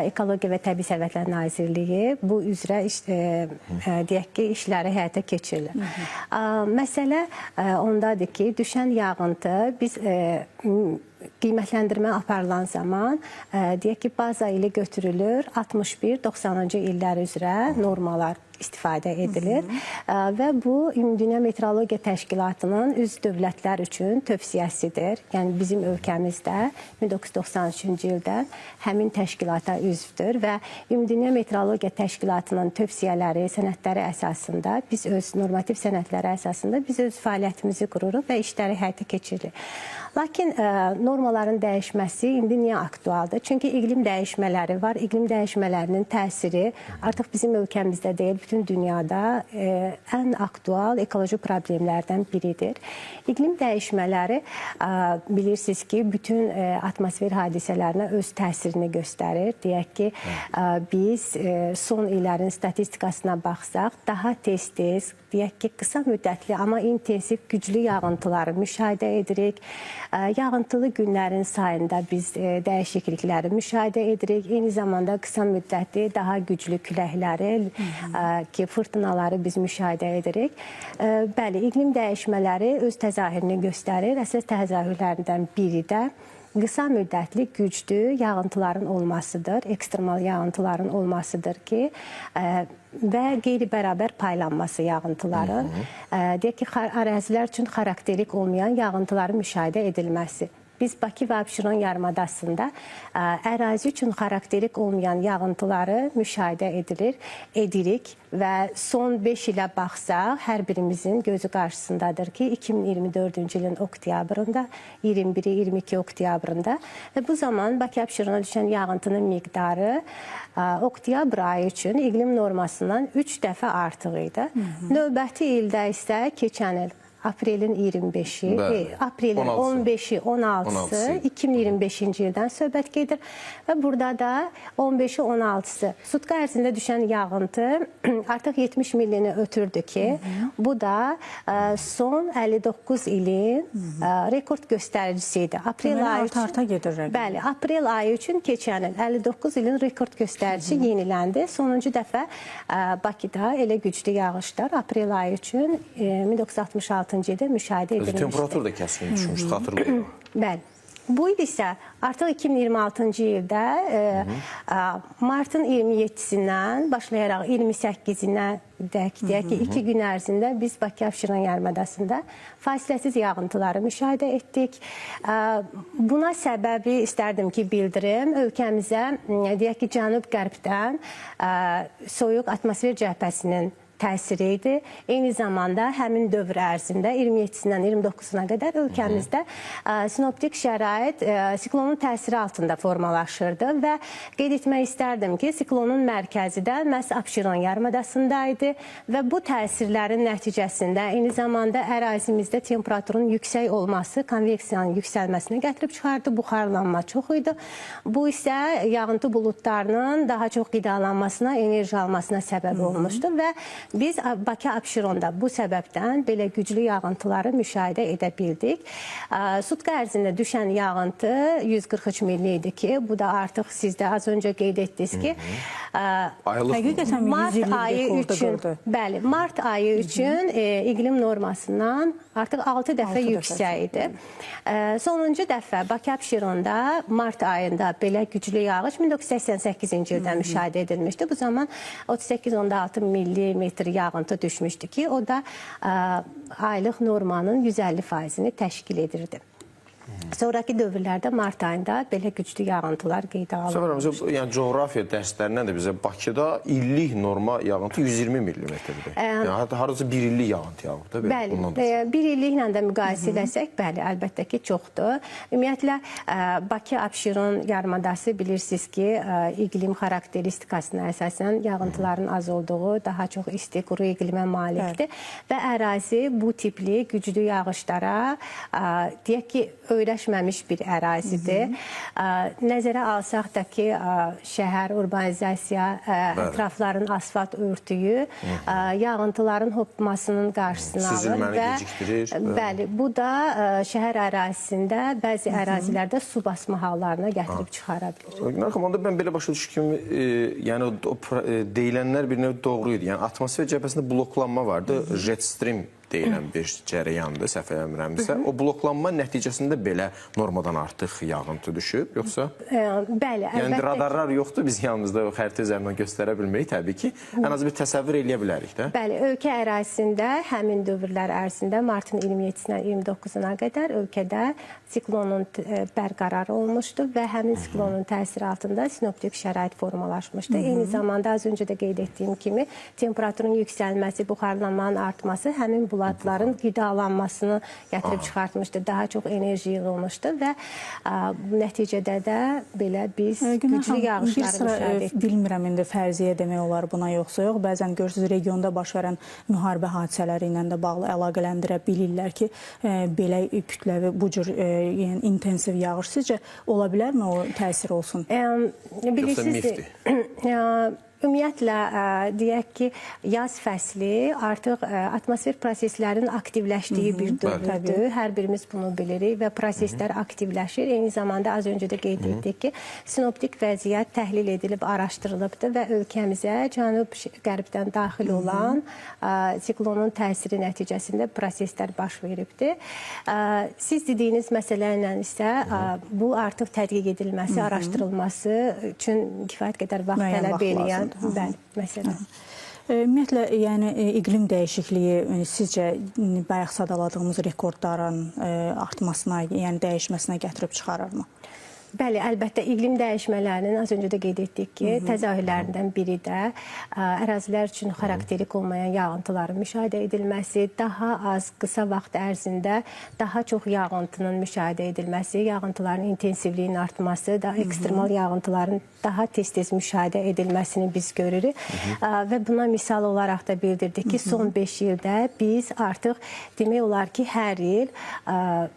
Ekologiya və Təbii Sərvətlər Nazirliyi bu üzrə deyək ki, işləri həyata keçirilir. Məsələ ondadır ki, düşən yağıntı biz Qiymətləndirmə aparılan zaman deyək ki, baza ili götürülür, 61-90-cı illər üzrə normalar istifadə edilir və bu Ümumdünya Meteorologiya Təşkilatının üzv dövlətlər üçün tövsiyəsidir. Yəni bizim ölkəmizdə 1993-cü ildən həmin təşkilata üzvdür və Ümumdünya Meteorologiya Təşkilatının tövsiyələri, sənədləri əsasında biz öz normativ sənədləri əsasında biz öz fəaliyyətimizi qururuq və işləri həyata keçiririk. Lakin normaların dəyişməsi indi niyə aktualdır? Çünki iqlim dəyişmələri var. İqlim dəyişmələrinin təsiri artıq bizim ölkəmizdə deyil, bütün dünyada ən aktual ekoloji problemlərdən biridir. İqlim dəyişmələri bilirsiniz ki, bütün atmosfer hadisələrinə öz təsirini göstərir. Deyək ki, biz son illərin statistikasına baxsaq, daha tez-tez, deyək ki, qısa müddətli, amma intensiv güclü yağıntıları müşahidə edirik. Yağıntılı günlərin sayında biz dəyişiklikləri müşahidə edirik. Eyni zamanda qısa müddətli daha güclü küləkləri, ki, fırtınaları biz müşahidə edirik. Bəli, iqlim dəyişmələri öz təzahürünü göstərir. Əsas təzahürlərindən biri də qısa müddətli güclü yağıntıların olmasıdır, ekstremal yağıntıların olmasıdır ki, və qeyri-bərabər paylanması yağıntıların, deyək ki, ərazilər üçün xarakterik olmayan yağıntıların müşahidə edilməsi. Biz Bakı və Abşeron yarımadasında ərazi üçün xarakterik olmayan yağıntıları müşahidə edirik və son 5 ilə baxsaq, hər birimizin gözü qarşısındadır ki, 2024-cü ilin oktyabrında, 21-22 oktyabrında və bu zaman Bakı Abşerona düşən yağıntının miqdarı oktyabr ayı üçün iqlim normasından 3 dəfə artıq idi. Növbəti ildə isə keçən il aprelin 25-i, aprelin 15-i, 16-sı 2025-ci ildən söhbət gedir və burada da 15-i, 16-sı sutka ərzində düşən yağıntı artıq 70 millini ötürdü ki, bu da son 59 ilin rekord göstəricisi idi. Aprel ayı üçün, bəli, aprel ayı üçün keçən il 59 ilin rekord göstəricisi yeniləndi. Sonuncu dəfə Bakıda elə güclü yağışlar aprel ayı üçün 1966-cı ildə müşahidə edilmişdi. Temperatur da kəskin düşmüşdü, xatırlayıram. Bəli. Bu il isə artıq 2026-cı ildə martın 27-sindən başlayaraq 28-nə dək, deyək ki, 2 gün ərzində biz Bakı Abşeron yarımadasında fasiləsiz yağıntıları müşahidə etdik. Buna səbəbi istərdim ki, bildirim. Ölkəmizə, deyək ki, cənub-qərbdən soyuq atmosfer cəbhəsinin təsiri idi. Eyni zamanda həmin dövr ərzində 27-sindən 29-una qədər ölkəmizdə sinoptik şərait siklonun təsiri altında formalaşırdı və qeyd etmək istərdim ki, siklonun mərkəzi də məhz Abşeron yarımadasında idi və bu təsirlərin nəticəsində eyni zamanda ərazimizdə temperaturun yüksək olması konveksiyanın yüksəlməsinə gətirib çıxardı, buxarlanma çox idi. Bu isə yağıntı buludlarının daha çox qidalanmasına, enerji almasına səbəb olmuşdu və biz Bakı Abşeronda bu səbəbdən belə güclü yağıntıları müşahidə edə bildik. Sutka ərzində düşən yağıntı 143 milli idi ki, bu da artıq siz də az öncə qeyd etdiniz ki, mart ayı üçün, bəli, mart ayı üçün iqlim normasından artıq 6 dəfə yüksək idi. Sonuncu dəfə Bakı Abşeronda mart ayında belə güclü yağış 1988-ci ildə müşahidə edilmişdi. Bu zaman 38,6 millimetr yağıntı düşmüşdü ki, o da aylıq normanın 150%-ni təşkil edirdi. Sonraki dövrlərdə mart ayında belə güclü yağıntılar qeydə alınmışdır. Yəni coğrafiya dərslərindən də bizə Bakıda illik norma yağıntı 120 millimetrdir. Yəni hətta hardasa bir illik yağıntı yağıb da. Bəli, bir illiklə də müqayisə eləsək, bəli, əlbəttə ki, çoxdur. Ümumiyyətlə, Bakı Abşeron yarımadası bilirsiniz ki, iqlim xarakteristikasına əsasən yağıntıların az olduğu, daha çox isti, quru iqlimə malikdir və ərazi bu tipli güclü yağışlara, deyək ki, öyrəşməmiş bir ərazidir. Nəzərə alsaq da ki, şəhər, urbanizasiya, ətrafların asfalt örtüyü yağıntıların hopmasının qarşısını alır və bəli, bu da şəhər ərazisində bəzi ərazilərdə su basma hallarına gətirib çıxara bilir. Onda mən belə başa düşdüm ki, yəni deyilənlər bir növ doğru idi. Yəni atmosfer cəbhəsində bloklanma vardı, jet stream deyilən bir cərəyandır, səhv eləmirəmsə. O bloklanma nəticəsində belə normadan artıq yağıntı düşüb, yoxsa? Bəli, əlbəttə. Yəni radarlar yoxdur, biz yanımızda xəritə üzərindən göstərə bilmirik təbii ki. Ən az bir təsəvvür eləyə bilərik də. Bəli, ölkə ərazisində həmin dövrlər ərzində martın 27-sindən 29-una qədər ölkədə siklonun bərqərar olmuşdu və həmin siklonun təsiri altında sinoptik şərait formalaşmışdı. Eyni zamanda az öncə də qeyd etdiyim kimi temperaturun yüksəlməsi, buxarlanmanın artması həmin bulatların qidalanmasını gətirib çıxartmışdı. Daha çox enerji yığılmışdı və nəticədə də belə biz güclü yağışları müşahidə etdik. Bilmirəm indi fərziyyə demək olar buna yoxsa yox. Bəzən görürsünüz regionda baş verən müharibə hadisələri ilə də bağlı əlaqələndirə bilirlər ki, belə kütləvi bu cür yəni intensiv yağış sizcə ola bilərmi o təsir olsun? Bilirsiniz, yoxsa mifdir? Ümumiyyətlə, deyək ki, yaz fəsli artıq atmosfer proseslərinin aktivləşdiyi bir dövrdür. Hər birimiz bunu bilirik və proseslər aktivləşir. Eyni zamanda az öncə də qeyd etdik ki, sinoptik vəziyyət təhlil edilib, araşdırılıbdır və ölkəmizə cənub-qərbdən daxil olan siklonun təsiri nəticəsində proseslər baş veribdir. Siz dediyiniz məsələ ilə isə bu artıq tədqiq edilməsi, araşdırılması üçün kifayət qədər vaxt tələb eləyən bəli, məsələ. Ümumiyyətlə, yəni iqlim dəyişikliyi sizcə bayaq sadaladığımız rekordların artmasına, yəni dəyişməsinə gətirib çıxarırmı? Bəli, əlbəttə, iqlim dəyişmələrinin az öncə də qeyd etdik ki, təzahürlərindən biri də ərazilər üçün xarakterik olmayan yağıntıların müşahidə edilməsi, daha az qısa vaxt ərzində daha çox yağıntının müşahidə edilməsi, yağıntıların intensivliyinin artması, daha ekstremal yağıntıların daha tez-tez müşahidə edilməsini biz görürük. Və buna misal olaraq da bildirdik ki, son 5 ildə biz artıq demək olar ki, hər il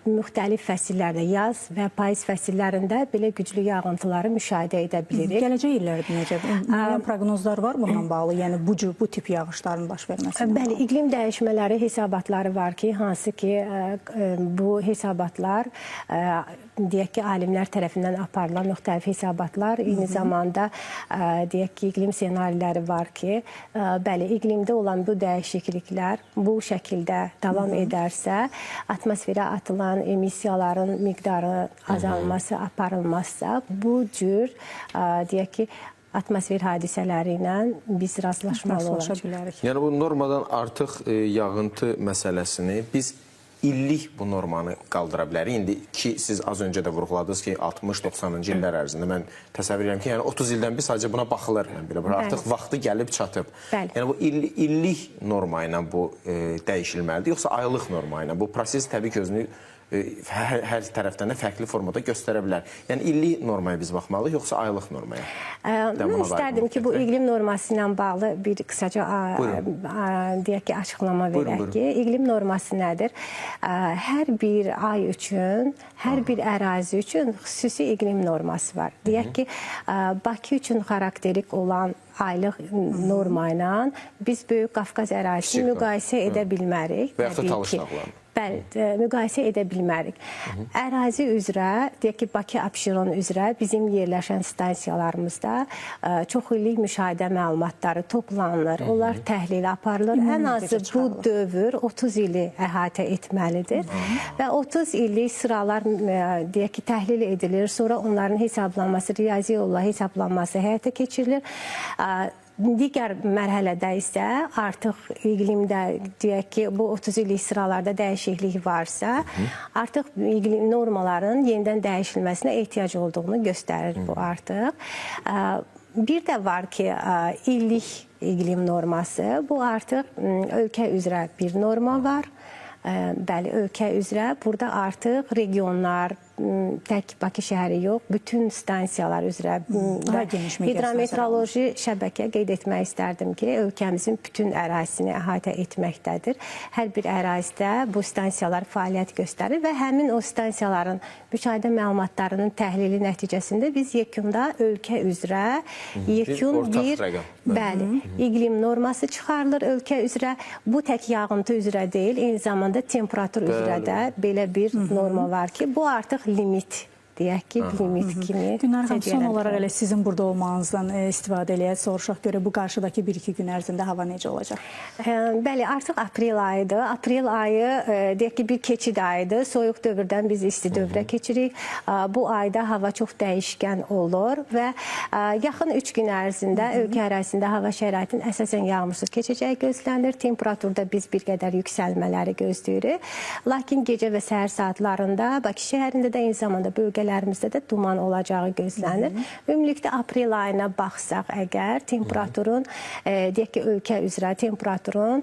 müxtəlif fəsillərdə, yaz və payız fəsillərində belə güclü yağıntıları müşahidə edə bilirik. Gələcək illərdə necə? Müəyyən proqnozlar var bununla bağlı, yəni bu tip yağışların baş verməsi? Bəli, iqlim dəyişmələri hesabatları var ki, hansı ki bu hesabatlar, deyək ki, alimlər tərəfindən aparılan müxtəlif hesabatlar, eyni zamanda deyək ki, iqlim ssenariləri var ki, bəli, iqlimdə olan bu dəyişikliklər bu şəkildə davam edərsə, atmosferə atılan emissiyaların miqdarı azalması aparılmazsa, bu cür, deyək ki, atmosfer hadisələri ilə biz rastlaşmalı olacaq. Yəni bu normadan artıq yağıntı məsələsini biz illik bu normanı qaldıra bilərik. İndi ki, siz az öncə də vurğuladınız ki, 60-90-cı illər ərzində mən təsəvvür edirəm ki, yəni 30 ildən bir sadəcə buna baxılır. Yəni, belə, artıq vaxtı gəlib çatıb. Bəli. Yəni bu illik norma ilə bu dəyişilməlidir, yoxsa aylıq norma ilə? Bu proses təbii ki, özünü hər tərəfdən də fərqli formada göstərə bilər. Yəni illik normaya biz baxmalıyıq, yoxsa aylıq normaya? Mən istərdim ki, bu iqlim norması ilə bağlı bir qısaca deyək ki, açıqlama verək ki, iqlim norması nədir? Hər bir ay üçün, hər bir ərazi üçün xüsusi iqlim norması var. Deyək ki, Bakı üçün xarakterik olan aylıq norma ilə biz Böyük Qafqaz ərazisini müqayisə edə bilmərik. Və yaxud da Talış dağlarını. Bəli, müqayisə edə bilmərik. Ərazi üzrə, deyək ki, Bakı Abşeron üzrə bizim yerləşən stansiyalarımızda çox illik müşahidə məlumatları toplanılır, onlar təhlil aparılır. Ən azı bu dövr 30 ili əhatə etməlidir və 30 illik sıralar, deyək ki, təhlil edilir, sonra onların hesablanması, riyazi yolla hesablanması həyata keçirilir. Digər mərhələdə isə artıq iqlimdə, deyək ki, bu 30 illik sıralarda dəyişiklik varsa, artıq iqlim normaların yenidən dəyişilməsinə ehtiyac olduğunu göstərir bu artıq. Bir də var ki, illik iqlim norması, bu artıq ölkə üzrə bir norma var. Bəli, ölkə üzrə burada artıq regionlar, tək Bakı şəhəri yox, bütün stansiyalar üzrə hidrometeoroloji şəbəkə qeyd etmək istərdim ki, ölkəmizin bütün ərazisini əhatə etməkdədir. Hər bir ərazidə bu stansiyalar fəaliyyət göstərir və həmin o stansiyaların müşahidə məlumatlarının təhlili nəticəsində biz yekunda ölkə üzrə yekun bir iqlim norması çıxarılır ölkə üzrə. Bu tək yağıntı üzrə deyil, eyni zamanda temperatur üzrə də belə bir norma var ki, bu artıq limit deyək ki, limit kimi. Günar xanım, son olaraq elə sizin burada olmağınızdan istifadə eləyək, soruşaq görə bu qarşıdakı 1-2 gün ərzində hava necə olacaq? Bəli, artıq aprel ayıdır. Aprel ayı, deyək ki, bir keçid ayıdır. Soyuq dövrdən biz isti dövrə keçirik. Bu ayda hava çox dəyişkən olur və yaxın 3 gün ərzində ölkə ərazisində hava şəraitinin əsasən yağmursuz keçəcəyi gözlənilir. Temperaturda biz bir qədər yüksəlmələri gözləyirik. Lakin gecə və səhər saatlarında Bakı şəhərində də, eyni zamanda bölgələrimizdə də duman olacağı gözlənir. Ümumilikdə aprel ayına baxsaq əgər, temperaturun, deyək ki, ölkə üzrə temperaturun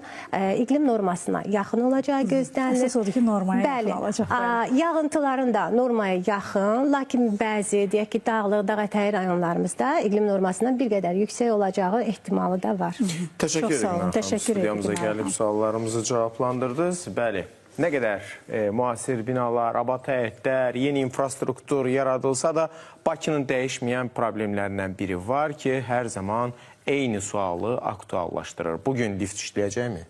iqlim normasına yaxın olacağı gözlənilir. Əsas odur ki, normaya yaxın olacaq. Bəli, yağıntıların da normaya yaxın, lakin bəzi, deyək ki, dağlıq, dağ ətəyi rayonlarımızda iqlim normasından bir qədər yüksək olacağı ehtimalı da var. Təşəkkür edirəm. Studiyamıza gəlib suallarımızı cavablandırdınız. Bəli. Nə qədər müasir binalar, abad həyətlər, yeni infrastruktur yaradılsa da Bakının dəyişməyən problemlərindən biri var ki, hər zaman eyni sualı aktuallaşdırır. Bugün lift işləyəcəkmi?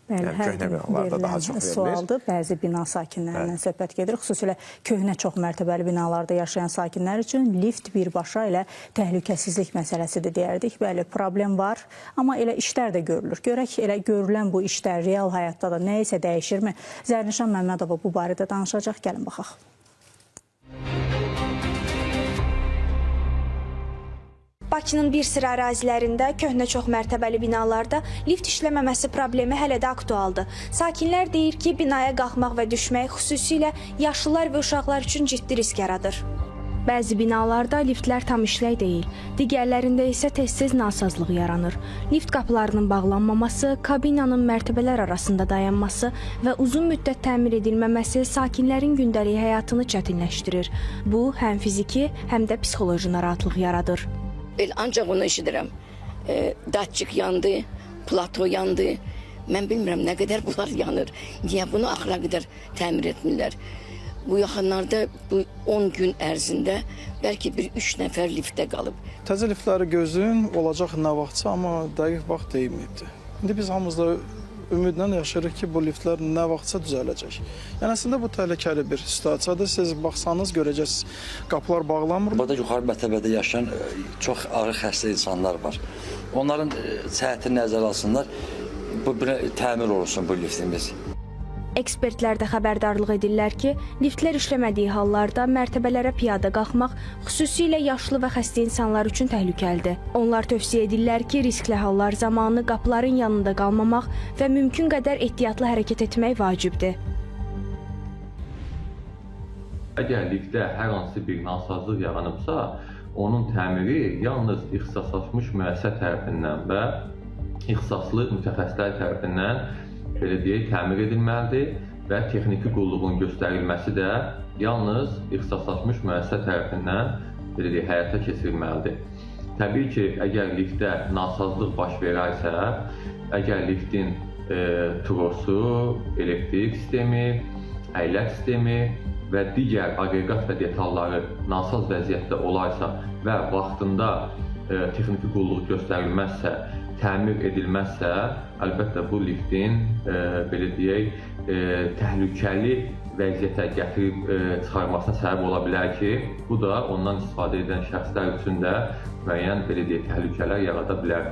Bəli, Yəni, hər köhnə gün binalarda daha çox verilən verilir. sualdır. Bəzi bina sakinlərindən söhbət gedir. Xüsusilə köhnə çox mərtəbəli binalarda yaşayan sakinlər üçün lift birbaşa elə təhlükəsizlik məsələsidir deyərdik. Bəli, problem var, amma elə işlər də görülür. Görək elə görülən bu işlər real həyatda da nə isə dəyişirmi? Zərnişan Məmmədova bu barədə danışacaq. Gəlin baxaq. Bakının bir sıra ərazilərində köhnə çox mərtəbəli binalarda lift işləməməsi problemi hələ də aktualdır. Sakinlər deyir ki, binaya qalxmaq və düşmək xüsusilə yaşlılar və uşaqlar üçün ciddi risk yaradır. Bəzi binalarda liftlər tam işlək deyil, digərlərində isə tez-tez nasazlıq yaranır. Lift qapılarının bağlanmaması, kabinanın mərtəbələr arasında dayanması və uzun müddət təmir edilməməsi sakinlərin gündəlik həyatını çətinləşdirir. Bu, həm fiziki, həm də psixoloji narahatlıq yaradır. Belə ancaq onu eşidirəm. Datçik yandı, plato yandı. Mən bilmirəm nə qədər bunlar yanır. Niyə bunu axıra qədər təmir etmirlər? Bu yaxınlarda bu 10 gün ərzində bəlkə bir 3 nəfər liftdə qalıb. Təzə liftləri gözləyin, olacaq nə vaxtsa, amma dəqiq vaxt deyilməyibdir. İndi biz hamımız da ümidlə yaşayırıq ki, bu liftlər nə vaxtsa düzələcək. Yəni əslində bu təhlükəli bir situasiyadır. Siz baxsanız görəcəksiniz, qapılar bağlanmır. Burada yuxarı mərtəbədə yaşayan çox ağır xəstə insanlar var. Onların səhhətini nəzərə alsınlar, bu təmir olunsun bu liftimiz. Ekspertlər də xəbərdarlıq edirlər ki, liftlər işləmədiyi hallarda mərtəbələrə piyada qalxmaq xüsusilə yaşlı və xəstə insanlar üçün təhlükəlidir. Onlar tövsiyə edirlər ki, riskli hallar zamanı qapıların yanında qalmamaq və mümkün qədər ehtiyatlı hərəkət etmək vacibdir. Əgər liftdə hər hansı bir nasazlıq yaranıbsa, onun təmiri yalnız ixtisaslaşmış müəssisə tərəfindən və ixtisaslı mütəxəssislər tərəfindən belə deyək, təmir edilməlidir və texniki qulluğun göstərilməsi də yalnız ixtisaslaşmış müəssisə tərəfindən belə deyək, həyata keçirilməlidir. Təbii ki, əgər liftdə nasazlıq baş verərsə, əgər liftin trosu, elektrik sistemi, əylək sistemi və digər aqreqat və detalları nasaz vəziyyətdə olarsa və vaxtında texniki qulluq göstərilməzsə, təmir edilməzsə, əlbəttə bu liftin, belə deyək, təhlükəli vəziyyətə gətirib çıxarmasına səbəb ola bilər ki, bu da ondan istifadə edən şəxslər üçün də müəyyən, belə deyək, təhlükələr yarada bilər.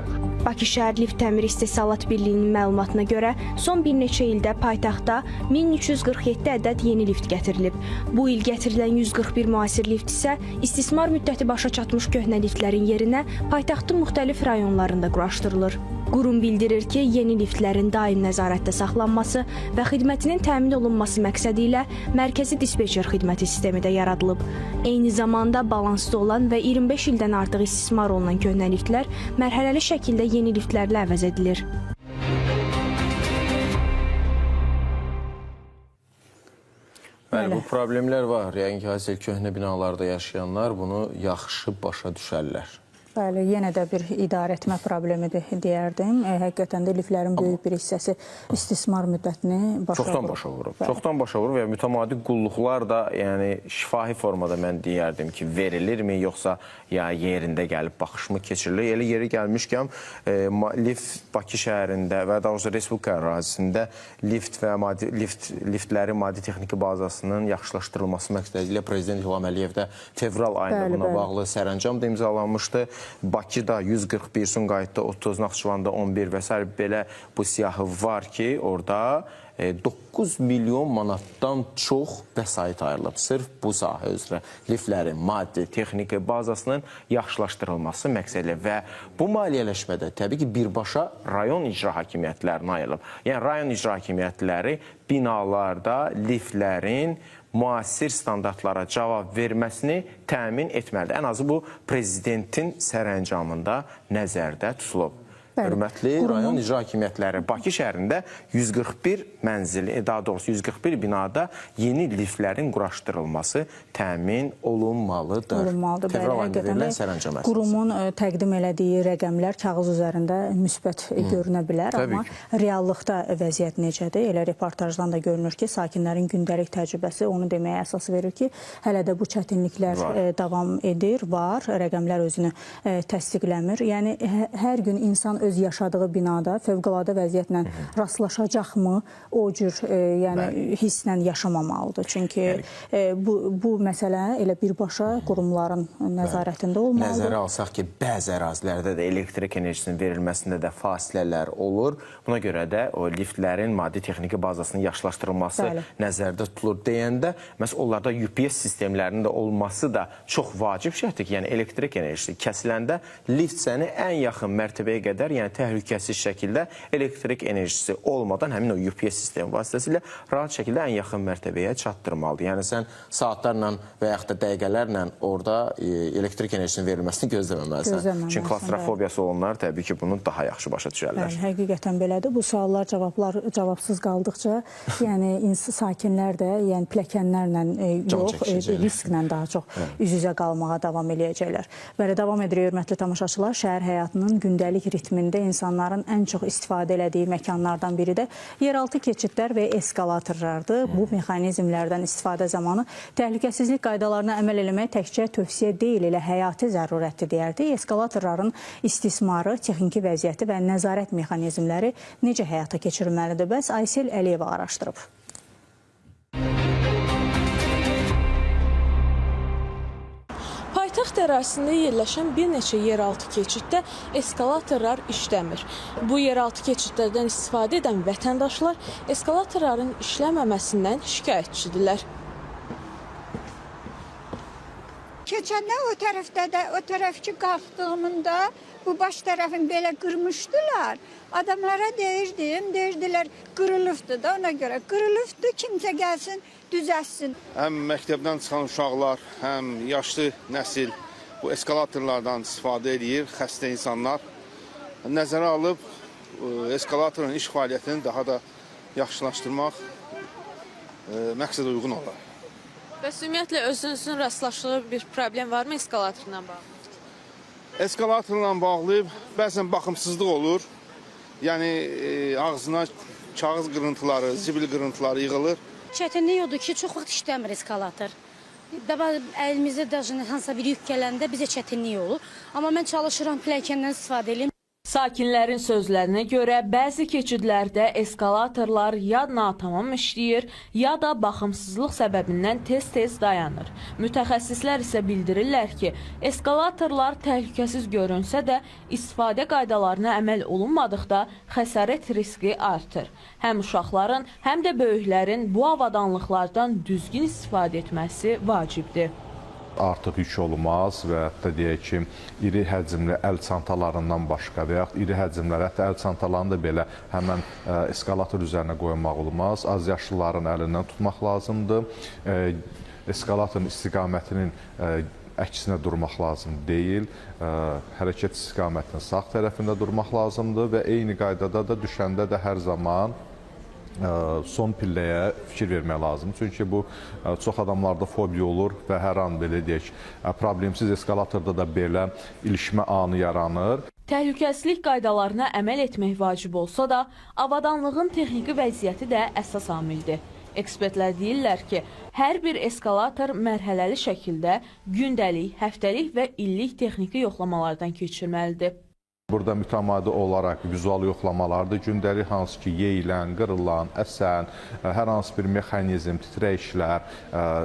Bakı Şəhər Lift Təmir İstehsalat Birliyinin məlumatına görə son bir neçə ildə paytaxtda 1347 ədəd yeni lift gətirilib. Bu il gətirilən 141 müasir lift isə istismar müddəti başa çatmış köhnə liftlərin yerinə paytaxtın müxtəlif rayonlarında quraşdırılır. Qurum bildirir ki, yeni liftlərin daim nəzarətdə saxlanması və xidmətinin təmin olunması məqsədi ilə mərkəzi dispetçer xidməti sistemi də yaradılıb. Eyni zamanda balansda olan və 25 ildən artıq istismar olunan köhnə liftlər mərhələli şəkildə yeni liftlərlə əvəz edilir. Bəli, bu problemlər var. Yəni ki, Aysel, köhnə binalarda yaşayanlar bunu yaxşı başa düşərlər. Bəli, yenə də bir idarəetmə problemidir deyərdim. Həqiqətən də liftlərin böyük bir hissəsi istismar müddətini başa vurub. Çoxdan başa vurub. Çoxdan başa vurub və mütəmadi qulluqlar da, yəni şifahi formada mən deyərdim ki, verilirmi, yoxsa ya yerində gəlib baxışmı keçirilir? Elə yeri gəlmişkən lift Bakı şəhərində və daha doğrusu Respublika ərazisində lift və liftlərin maddi texniki bazasının yaxşılaşdırılması məqsədi ilə Prezident İlham Əliyev də fevral ayında buna bağlı sərəncam da imzalanmışdı. Bakıda 141, Sumqayıtda 30, Naxçıvanda 11 və sair belə bu siyahı var ki, orada 9 milyon manatdan çox vəsait ayrılıb. Sırf bu sahə üzrə liftlərin maddi, texniki bazasının yaxşılaşdırılması məqsədilə və bu maliyyələşmədə təbii ki, birbaşa rayon icra hakimiyyətlərinə ayrılıb. Yəni, rayon icra hakimiyyətləri binalarda liftlərin müasir standartlara cavab verməsini təmin etməlidir. Ən azı bu, prezidentin sərəncamında nəzərdə tutulub. Bəli. Hörmətli rayon icra hakimiyyətləri, Bakı şəhərində 141 mənzili, daha doğrusu 141 binada yeni liftlərin quraşdırılması təmin olunmalıdır. Olunmalıdır. Fevral ayında verilən sərəncam əsasında. Qurumun təqdim elədiyi rəqəmlər kağız üzərində müsbət görünə bilər, amma reallıqda vəziyyət necədir? Elə reportajdan da görünür ki, sakinlərin gündəlik təcrübəsi onu deməyə əsas verir ki, hələ də bu çətinliklər davam edir, var, rəqəmlər özünü təsdiqləmir. Yəni, hər gün insan öz yaşadığı binada fövqəladə vəziyyətlə rastlaşacaqmı, o cür yəni hisslə yaşamamalıdır. Çünki bu məsələ elə birbaşa qurumların nəzarətində olmalıdır. Nəzərə alsaq ki, bəzi ərazilərdə də elektrik enerjisinin verilməsində də fasilələr olur. Buna görə də o liftlərin maddi texniki bazasının yaxşılaşdırılması nəzərdə tutulur deyəndə, məsələn, onlarda UPS sistemlərinin də olması da çox vacib şərtdir ki, yəni elektrik enerjisi kəsiləndə lift səni ən yaxın mərtəbəyə qədər, yəni təhlükəsiz şəkildə elektrik enerjisi olmadan həmin o UPS sistemi vasitəsilə rahat şəkildə ən yaxın mərtəbəyə çatdırmalıdır. Yəni sən saatlarla və yaxud da dəqiqələrlə orada elektrik enerjisinin verilməsini gözləməməlisən. Çünki klaustrofobiyası olanlar təbii ki, bunu daha yaxşı başa düşərlər. Bəli, həqiqətən belədir. Bu suallar cavabsız qaldıqca, yəni sakinlər də, yəni pilləkənlərlə yox, risklə daha çox üz-üzə qalmağa davam eləyəcəklər. Bəli, davam edirik, hörmətli tamaşaçılar. Şəhər həyatının gündəlik ritmində insanların ən çox istifadə elədiyi məkanlardan biri də yeraltı keçidlər və eskalatorlardır. Bu mexanizmlərdən istifadə zamanı təhlükəsizlik qaydalarına əməl eləmək təkcə tövsiyə deyil, elə həyati zərurətdir deyərdik. Eskalatorların istismarı, texniki vəziyyəti və nəzarət mexanizmləri necə həyata keçirilməlidir? Bəs Aysel Əliyeva araşdırıb. Paytaxt ərazisində yerləşən bir neçə yeraltı keçiddə eskalatorlar işləmir. Bu yeraltı keçidlərdən istifadə edən vətəndaşlar eskalatorların işləməməsindən şikayətçidirlər. Keçəndə o tərəfdə də, o tərəfki qalxdığımda bu baş tərəfin belə qırmışdılar. Adamlara deyirdim, deyirdilər qırılıbdır da ona görə. Qırılıbdır, kimsə gəlsin, düzəltsin. Həm məktəbdən çıxan uşaqlar, həm yaşlı nəsil bu eskalatorlardan istifadə edir, xəstə insanlar. Nəzərə alıb eskalatorun iş fəaliyyətini daha da yaxşılaşdırmaq məqsədə uyğun olar. Bəs ümumiyyətlə özünüzün rastlaşdığı bir problem varmı eskalatorla bağlı? Eskalatorla bağlı bəzən baxımsızlıq olur. Yəni ağzına kağız qırıntıları, zibil qırıntıları yığılır. Çətinlik odur ki, çox vaxt işləmir eskalator. Əlimizdə hansısa bir yük gələndə bizə çətinlik olur. Amma mən çalışıram, pilləkəndən istifadə edeyim. Sakinlərin sözlərinə görə bəzi keçidlərdə eskalatorlar ya natamam işləyir, ya da baxımsızlıq səbəbindən tez-tez dayanır. Mütəxəssislər isə bildirirlər ki, eskalatorlar təhlükəsiz görünsə də istifadə qaydalarına əməl olunmadıqda xəsarət riski artır. Həm uşaqların, həm də böyüklərin bu avadanlıqlardan düzgün istifadə etməsi vacibdir. Artıq yük olmaz və hətta deyək ki, iri həcmli əl çantalarından başqa və yaxud iri həcmlər, hətta əl çantalarını da belə həmən eskalator üzərinə qoymaq olmaz. Az yaşlıların əlindən tutmaq lazımdır. Eskalatorun istiqamətinin əksinə durmaq lazım deyil. Hərəkət istiqamətinin sağ tərəfində durmaq lazımdır və eyni qaydada da düşəndə də hər zaman son pilləyə fikir vermək lazımdır. Çünki bu çox adamlarda fobiya olur və hər an belə deyək, problemsiz eskalatorda da belə ilişmə anı yaranır. Təhlükəsizlik qaydalarına əməl etmək vacib olsa da, avadanlığın texniki vəziyyəti də əsas amildir. Ekspertlər deyirlər ki, hər bir eskalator mərhələli şəkildə gündəlik, həftəlik və illik texniki yoxlamalardan keçirməlidir. Burada mütəmadi olaraq vizual yoxlamalardır. Gündəlik hansı ki, yeyilən, qırılan, əsən, hər hansı bir mexanizm, titrəyişlər,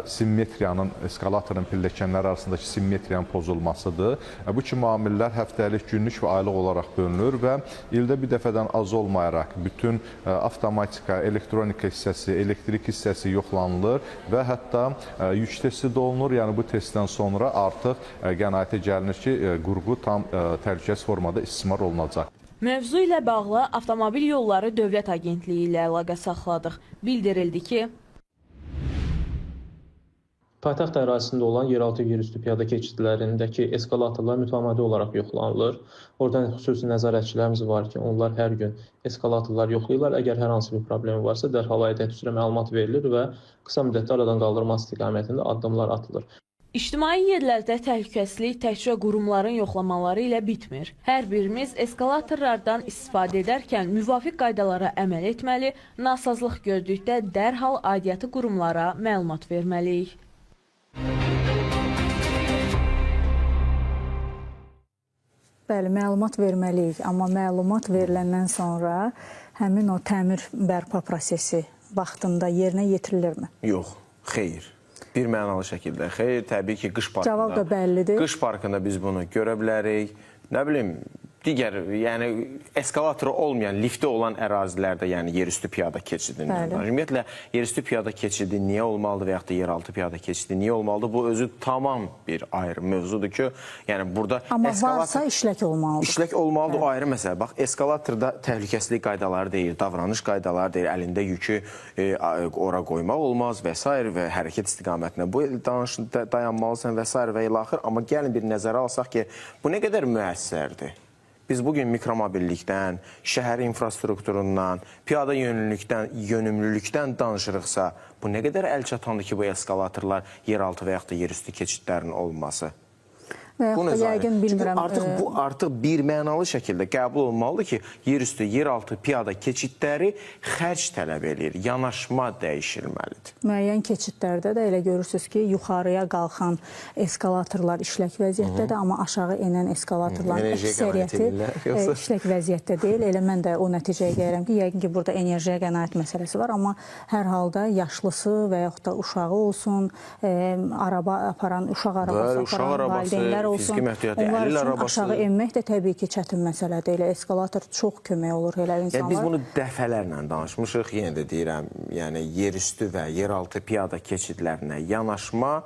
simmetriyanın, eskalatorun pilləkənlər arasındakı simmetriyanın pozulmasıdır. Bu kimi amillər həftəlik, günlük və aylıq olaraq bölünür və ildə bir dəfədən az olmayaraq bütün avtomatika, elektronika hissəsi, elektrik hissəsi yoxlanılır və hətta yük testi də olunur. Yəni bu testdən sonra artıq qənaətə gəlinir ki, qurğu tam təhlükəsiz formada istismar olunacaq. Mövzu ilə bağlı Avtomobil Yolları Dövlət Agentliyi ilə əlaqə saxladıq. Bildirildi ki, paytaxt ərazisində olan yeraltı, yerüstü piyada keçidlərindəki eskalatorlar mütəmadi olaraq yoxlanılır. Oradan xüsusi nəzarətçilərimiz var ki, onlar hər gün eskalatorlar yoxlayırlar. Əgər hər hansı bir problemi varsa, dərhal aidiyyət üzrə məlumat verilir və qısa müddətdə aradan qaldırma istiqamətində addımlar atılır. İctimai yerlərdə təhlükəsizlik təkcə qurumların yoxlamaları ilə bitmir. Hər birimiz eskalatorlardan istifadə edərkən müvafiq qaydalara əməl etməli, nasazlıq gördükdə dərhal aidiyyatı qurumlara məlumat verməliyik. Bəli, məlumat verməliyik, amma məlumat veriləndən sonra həmin o təmir bərpa prosesi vaxtında yerinə yetirilirmi? Yox, xeyr. Bir mənalı şəkildə. Xeyr, təbii ki, qış parkında. Cavab da bəllidir. Qış parkında biz bunu görə bilərik. Nə bilim, digər, yəni eskalatoru olmayan, lifti olan ərazilərdə, yəni yerüstü piyada keçidindən. Ümumiyyətlə, yerüstü piyada keçidi niyə olmalıdır və yaxud da yeraltı piyada keçidi niyə olmalıdır? Bu özü tamam bir ayrı mövzudur ki, yəni burada amma varsa işlək olmalıdır. İşlək olmalıdır, o ayrı məsələ. Bax, eskalatorda təhlükəsizlik qaydaları deyir, davranış qaydaları deyir, əlində yükü ora qoymaq olmaz və s. və hərəkət istiqamətinə bu dayanmalısan və s. və ilaxır. Amma gəlin bir nəzərə alsaq ki, bu nə qədər müəssərdir? Biz bugün mikromobillikdən, şəhər infrastrukturundan, piyada yönümlülükdən danışırıqsa, bu nə qədər əlçatandır ki, bu eskalatorlar yeraltı və yaxud da yerüstü keçidlərin olması? Və yaxud da yəqin bilmirəm. Artıq bu artıq bir mənalı şəkildə qəbul olunmalıdır ki, yerüstü, yeraltı piyada keçidləri xərc tələb eləyir, yanaşma dəyişilməlidir. Müəyyən keçidlərdə də elə görürsünüz ki, yuxarıya qalxan eskalatorlar işlək vəziyyətdədir, amma aşağı enən eskalatorların əksəriyyəti işlək vəziyyətdə deyil. Elə mən də o nəticəyə gəlirəm ki, yəqin ki, burada enerjiyə qənaət məsələsi var, amma hər halda yaşlısı və yaxud da uşağı olsun, araba aparan, uşaq arabası aparan valideynlər olsun, onlar üçün aşağı enmək də təbii ki, çətin məsələdir. Elə eskalator çox kömək olur elə insanlar. Biz bunu dəfələrlə danışmışıq, yenə də deyirəm, yəni yerüstü və yeraltı piyada keçidlərinə yanaşma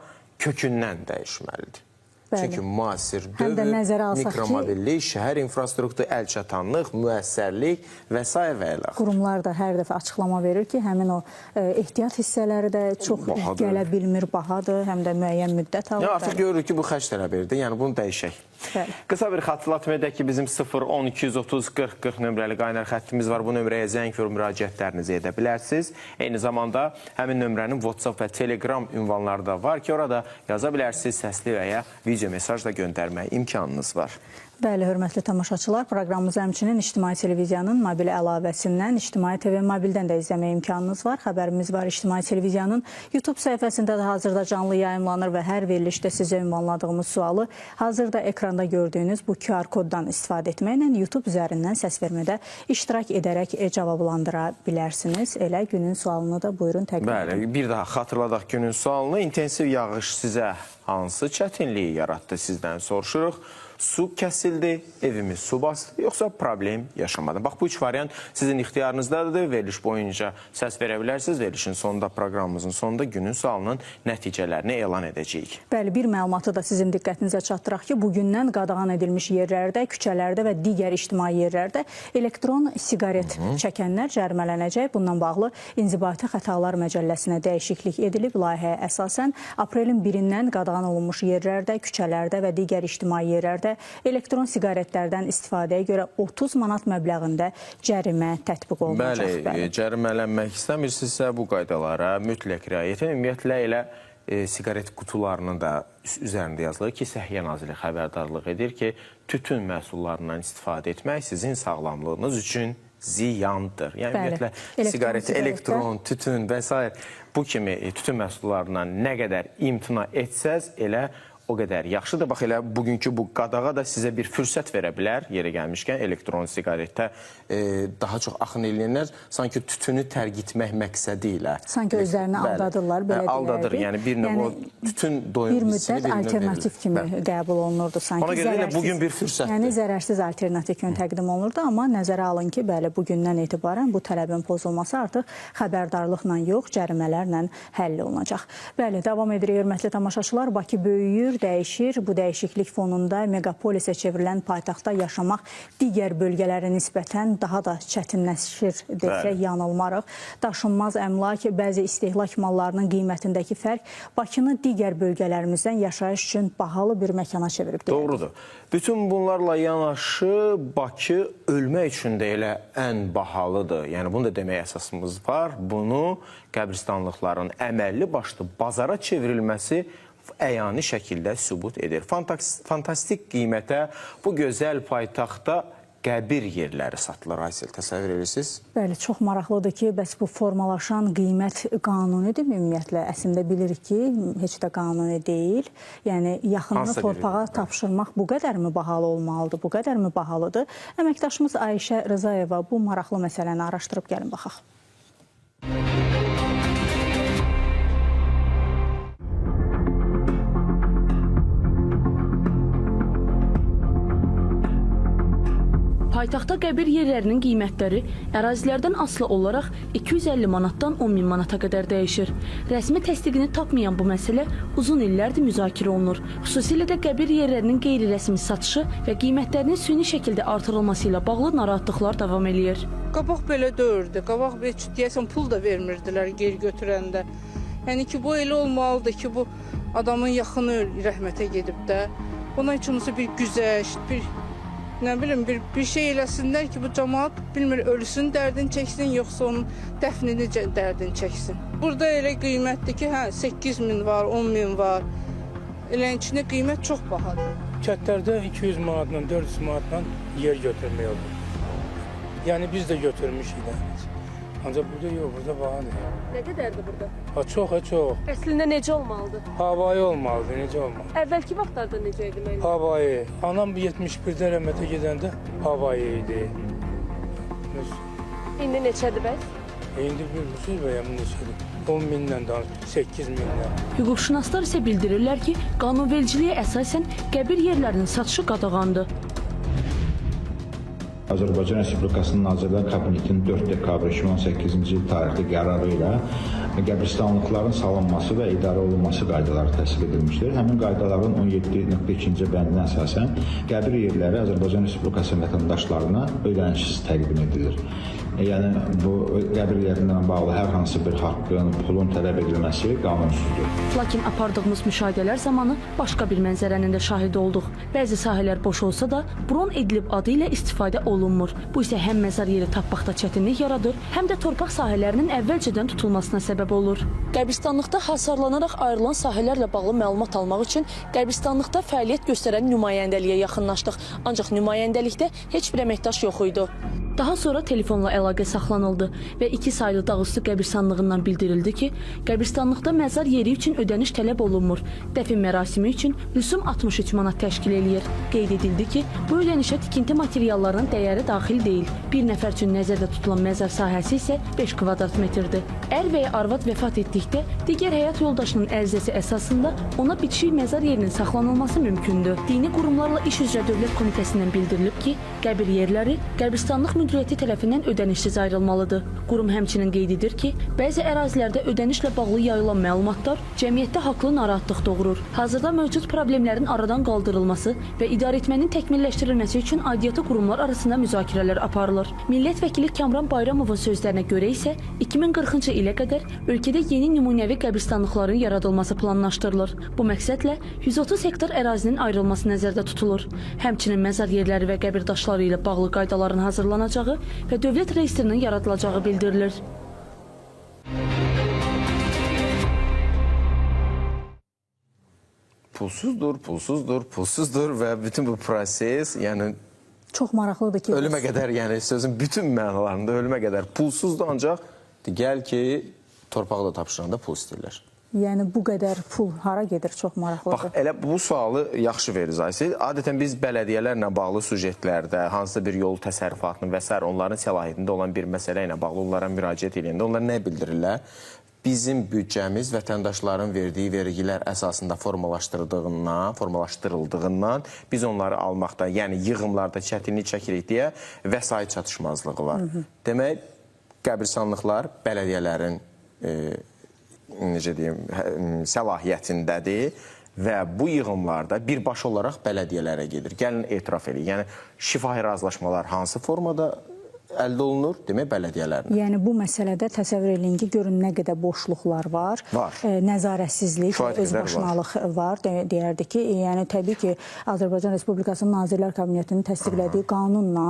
kökündən dəyişməlidir. Bəli. Çünki müasir dövr, mikromobillik, şəhər infrastrukturu, əlçatanlıq, müəssərlik və s. və ilə. Qurumlar da hər dəfə açıqlama verir ki, həmin o ehtiyat hissələri də çox gələ bilmir, bahadır, həm də müəyyən müddət alır. Artıq görürük ki, bu xərc tələb edir, yəni bunu dəyişək. Bəli. Qısa bir xatırlatma edək ki, bizim 0 10 230 40 40 nömrəli qaynar xəttimiz var. Bu nömrəyə zəng vurub müraciətlərinizi edə bilərsiniz. Eyni zamanda həmin nömrənin WhatsApp və Telegram ünvanları da var ki, orada yaza bilərsiniz, səsli və ya video mesaj da göndərməyə imkanınız var. Bəli, hörmətli tamaşaçılar, proqramımızı həmçinin İctimai Televiziyanın mobil əlavəsindən, İctimai TV mobildən də izləməyə imkanınız var. Xəbərimiz var İctimai Televiziyanın YouTube səhifəsində də hazırda canlı yayımlanır və hər verilişdə sizə ünvanladığımız sualı hazırda ekranda gördüyünüz bu QR koddan istifadə etməklə YouTube üzərindən səs vermədə iştirak edərək cavablandıra bilərsiniz. Elə günün sualını da buyurun təqdim edin. Bəli, bir daha xatırladaq günün sualını. İntensiv yağış sizə hansı çətinliyi yarattı sizdən soruşuruq. Su kəsildi, evimiz su bastı, yoxsa problem yaşamadı? Bax, bu üç variant sizin ixtiyarınızdadır. Veriliş boyunca səs verə bilərsiniz. Verilişin sonunda, proqramımızın sonunda günün sualının nəticələrini elan edəcəyik. Bəli, bir məlumatı da sizin diqqətinizə çatdıraq ki, bugündən qadağan edilmiş yerlərdə, küçələrdə və digər ictimai yerlərdə elektron siqaret çəkənlər cərimələnəcək. Bundan bağlı İnzibati Xətalar Məcəlləsinə dəyişiklik edilib. Layihəyə əsasən aprelin 1-dən qadağan olunmuş yerlərdə, küçələrdə və digər ictimai yerlərdə ərazilərdə elektron siqaretlərdən istifadəyə görə 30 manat məbləğində cərimə tətbiq olunacaq. Bəli, cərimələnmək istəmirsinizsə bu qaydalara mütləq riayət edin. Ümumiyyətlə elə siqaret qutularının da üzərində yazılır ki, Səhiyyə Nazirliyi xəbərdarlıq edir ki, tütün məhsullarından istifadə etmək sizin sağlamlığınız üçün ziyandır. Yəni ümumiyyətlə siqaret, elektron, tütün və s. bu kimi tütün məhsullarından nə qədər imtina etsəz, elə o qədər yaxşıdır. Bax elə bugünkü bu qadağa da sizə bir fürsət verə bilər. Yerə gəlmişkən elektron siqaretə daha çox axın eləyənlər sanki tütünü tərk etmək məqsədi ilə. Sanki özlərini aldadırlar, belə aldadır. Yəni bir növ o tütün doyum hissini bir müddət alternativ kimi qəbul olunurdu sanki. Ona görə elə bugün bir fürsətdir. Yəni zərərsiz alternativ kimi təqdim olunurdu, amma nəzərə alın ki, bəli, bugündən etibarən bu tələbin pozulması artıq xəbərdarlıqla yox, cərimələrlə həll olunacaq. Bəli, davam edirik hörmətli tamaşaçılar. Bakı böyüyür, dəyişir. Bu dəyişiklik fonunda megapolisə çevrilən paytaxtda yaşamaq digər bölgələrə nisbətən daha da çətinləşir desək yanılmarıq. Daşınmaz əmlak, bəzi istehlak mallarının qiymətindəki fərq Bakını digər bölgələrimizdən yaşayış üçün bahalı bir məkana çevirib. Doğrudur. Bütün bunlarla yanaşı Bakı ölmək üçün də elə ən bahalıdır. Yəni bunu da demək əsasımız var. Bunu qəbristanlıqların əməlli başlı bazara çevrilməsi əyani şəkildə sübut edir. Fantastik qiymətə bu gözəl paytaxtda qəbir yerləri satılır. Aysel, təsəvvür edirsiniz? Bəli, çox maraqlıdır ki, bəs bu formalaşan qiymət qanunidirmi ümumiyyətlə? Əslində bilirik ki, heç də qanuni deyil. Yəni, yaxınını torpağa tapşırmaq bu qədərmi bahalı olmalıdır, bu qədərmi bahalıdır? Əməkdaşımız Ayşə Rızayeva bu maraqlı məsələni araşdırıb, gəlin baxaq. Paytaxtda qəbir yerlərinin qiymətləri ərazilərdən asılı olaraq 250 manatdan 10.000 manata qədər dəyişir. Rəsmi təsdiqini tapmayan bu məsələ uzun illərdir müzakirə olunur. Xüsusilə də qəbir yerlərinin qeyri-rəsmi satışı və qiymətlərinin süni şəkildə artırılması ilə bağlı narahatlıqlar davam eləyir. Qabaq belə deyirdi, qabaq heç deyəsən pul da vermirdilər geri götürəndə. Yəni ki, bu elə olmalıdır ki, bu adamın yaxını rəhmətə gedib də. Buna heç olmasa bir güzəşt, bir nə bilim, bir şey eləsinlər ki, bu camaat bilmir, ölüsün dərdini çəksin, yoxsa onun dəfnini dərdini çəksin. Burada elə qiymətdir ki, hə, 8.000 var, 10.000 var. Eləyin içində qiymət çox bahadır. Kəndlərdə 200 manatla, 400 manatla yer götürmək olur. Yəni biz də götürmüşük. Ancaq burada yox, burada bahadır. Nə qədərdir burada? Ha, çox, çox. Əslində necə olmalıdır? Havayı olmalıdır, necə olmalıdır? Əvvəlki vaxtlarda necə idi müəllim? Havayı. Anam 71-də rəhmətə gedəndə havayı idi. İndi neçədir bəs? İndi bilmirsiniz bəyəm neçədir? 10 mindən danış, 8 mindən. Hüquqşünaslar isə bildirirlər ki, qanunvericiliyə əsasən qəbir yerlərinin satışı qadağandır. Azərbaycan Respublikasının Nazirlər Kabinetinin 4 dekabr 2018-ci il tarixli qərarı ilə qəbristanlıqların salınması və idarə olunması qaydaları təsdiq edilmişdir. Həmin qaydaların 17.2-ci bəndinə əsasən qəbir yerləri Azərbaycan Respublikası vətəndaşlarına ödənişsiz təqdim edilir. Yəni bu qəbir yerləri bağlı hər hansı bir haqqın, pulun tələb edilməsi qanunsuzdur. Lakin apardığımız müşahidələr zamanı başqa bir mənzərənin də şahidi olduq. Bəzi sahələr boş olsa da bron edilib adı ilə istifadə olunmur. Bu isə həm məzar yeri tapmaqda çətinlik yaradır, həm də torpaq sahələrinin əvvəlcədən tutulmasına səbəb olur. Qəbristanlıqda hasarlanaraq ayrılan sahələrlə bağlı məlumat almaq üçün qəbristanlıqda fəaliyyət göstərən nümayəndəliyə yaxınlaşdıq. Ancaq nümayəndəlikdə heç bir əməkdaş yox idi. Daha sonra telefonla əlaqə saxlanıldı və 2 saylı Dağüstü qəbristanlığından bildirildi ki, qəbristanlıqda məzar yeri üçün ödəniş tələb olunmur. Dəfn mərasimi üçün rüsum 63 manat təşkil eləyir. Qeyd edildi ki, bu ödənişə tikinti materiallarının dəyəri daxil deyil. Bir nəfər üçün nəzərdə tutulan məzar sahəsi isə 5 kvadrat metrdir. Ər və ya arvad vəfat etdikdə digər həyat yoldaşının ərizəsi əsasında ona bitişik məzar yerinin saxlanılması mümkündür. Dini qurumlarla İş üzrə Dövlət Komitəsindən bildirilib ki, qəbir yerləri qəbristanlıq Müdiriyyəti tərəfindən ödənişsiz ayrılmalıdır. Qurum həmçinin qeyd edir ki, bəzi ərazilərdə ödənişlə bağlı yayılan məlumatlar cəmiyyətdə haqlı narahatlıq doğurur. Hazırda mövcud problemlərin aradan qaldırılması və idarəetmənin təkmilləşdirilməsi üçün aidiyyatı qurumlar arasında müzakirələr aparılır. Millət vəkili Kamran Bayramovun sözlərinə görə isə 2040-cı ilə qədər ölkədə yeni nümunəvi qəbirstanlıqların yaradılması planlaşdırılır. Bu məqsədlə 130 hektar ərazinin ayrılması nəzərdə tutulur. Həmçinin məzar yerləri və qəbir daşları ilə bağlı qaydaların hazırlanacağı və dövlət reyestrinin yaradılacağı bildirilir. Pulsuzdur, pulsuzdur, pulsuzdur və bütün bu proses, yəni çox maraqlıdır ki, ölümə qədər, yəni sözün bütün mənalarında ölümə qədər pulsuzdur, ancaq gəl ki, torpağı da tapşıranda pul istəyirlər. Yəni bu qədər pul hara gedir, çox maraqlıdır. Bax, elə bu sualı yaxşı verir Aysel. Adətən biz bələdiyyələrlə bağlı sujetlərdə, hansısa bir yol təsərrüfatının və sair onların səlahiyyətində olan bir məsələ ilə bağlı onlara müraciət edəndə onlar nə bildirirlər? Bizim büdcəmiz vətəndaşların verdiyi vergilər əsasında formalaşdırıldığından biz onları almaqda, yəni yığımlarda çətinlik çəkirik deyə vəsait çatışmazlığı var. Demək, qəbirstanlıqlar bələdiyyələrin necə deyim, səlahiyyətindədir və bu yığımlarda birbaşa olaraq bələdiyyələrə gedir. Gəlin etiraf edin. Yəni şifahi razılaşmalar hansı formada əldə olunur? Demək, bələdiyyələrlə. Yəni bu məsələdə təsəvvür edin ki, görün nə qədər boşluqlar var. Var. Nəzarətsizlik, özbaşınalıq var. Deyərdik ki, yəni təbii ki, Azərbaycan Respublikasının Nazirlər Kabinetinin təsdiqlədiyi qanunla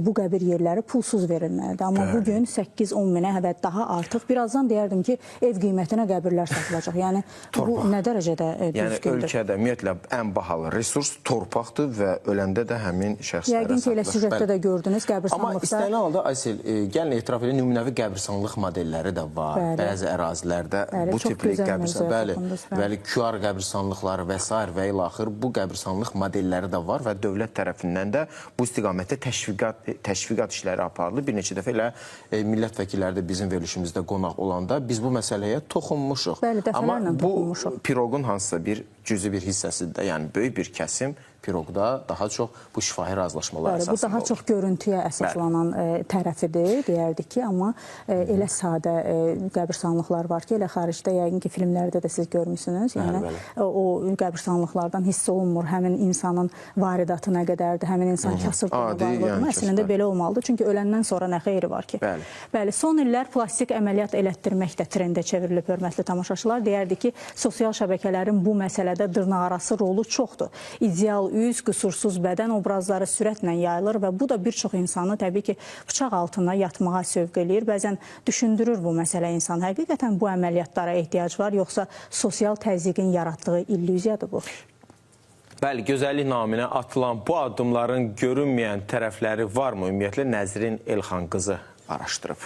bu qəbir yerləri pulsuz verilməlidir. Amma bugün 8-10 minə və daha artıq, birazdan deyərdim ki, ev qiymətinə qəbirlər satılacaq. Yəni bu nə dərəcədə düzgündür? Yəni ölkədə ümumiyyətlə ən bahalı resurs torpaqdır və öləndə də həmin şəxslərə satılır. Yəqin ki, elə süjetdə də gördünüz qəbirstanlıqda. Halda, Aysel, gəlin etiraf edin, nümunəvi qəbirstanlıq modelləri də var. Bəli. Bəzi ərazilərdə bəli, bu tipli qəbirstanlıq, bəli, QR qəbirstanlıqları və sair və ilaxır bu qəbirstanlıq modelləri də var və dövlət tərəfindən də bu istiqamətdə təşviqat işləri aparılır. Bir neçə dəfə elə millət vəkilləri də bizim verilişimizdə qonaq olanda biz bu məsələyə toxunmuşuq. Bəli, dəfələrlə Amma toxunmuşuq. Bu piroqun hansısa bir cüzi bir hissəsidir, yəni böyük bir kəsim piroqda daha çox bu şifahi razılaşmalar bəli, əsasında bu daha olur. Çox görüntüyə əsaslanan tərəfidir, deyərdik ki, amma elə sadə qəbirstanlıqlar var ki, elə xaricdə yəqin ki, filmlərdə də siz görmüsünüz. Yəni bəli. O qəbirstanlıqlardan hiss olunmur həmin insanın varidatı nə qədərdir, həmin insan kasıbdır, varlıdır. Əslində belə olmalıdır, çünki öləndən sonra nə xeyri var ki. Bəli. Bəli, son illər plastik əməliyyat elətdirmək də trendə çevrilib, hörmətli tamaşaçılar. Deyərdik ki, sosial şəbəkələrin bu məsələdə dırnaqarası rolu çoxdur. İdeal üz, qüsursuz bədən obrazları sürətlə yayılır və bu da bir çox insanı təbii ki, bıçaq altına yatmağa sövq eləyir. Bəzən düşündürür bu məsələ insan. Həqiqətən bu əməliyyatlara ehtiyac var, yoxsa sosial təzyiqin yaratdığı illüziyadır bu? Bəli, gözəllik naminə atılan bu addımların görünməyən tərəfləri varmı? Ümumiyyətlə, Nəzrin Elxan qızı araşdırıb.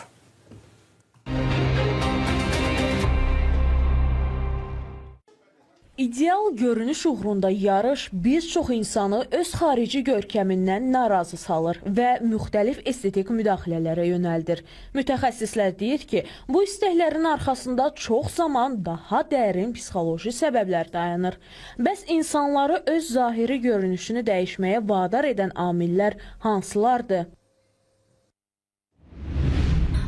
İdeal görünüş uğrunda yarış bir çox insanı öz xarici görkəmindən narazı salır və müxtəlif estetik müdaxilələrə yönəldir. Mütəxəssislər deyir ki, bu istəklərin arxasında çox zaman daha dərin psixoloji səbəblər dayanır. Bəs insanları öz zahiri görünüşünü dəyişməyə vadar edən amillər hansılardır?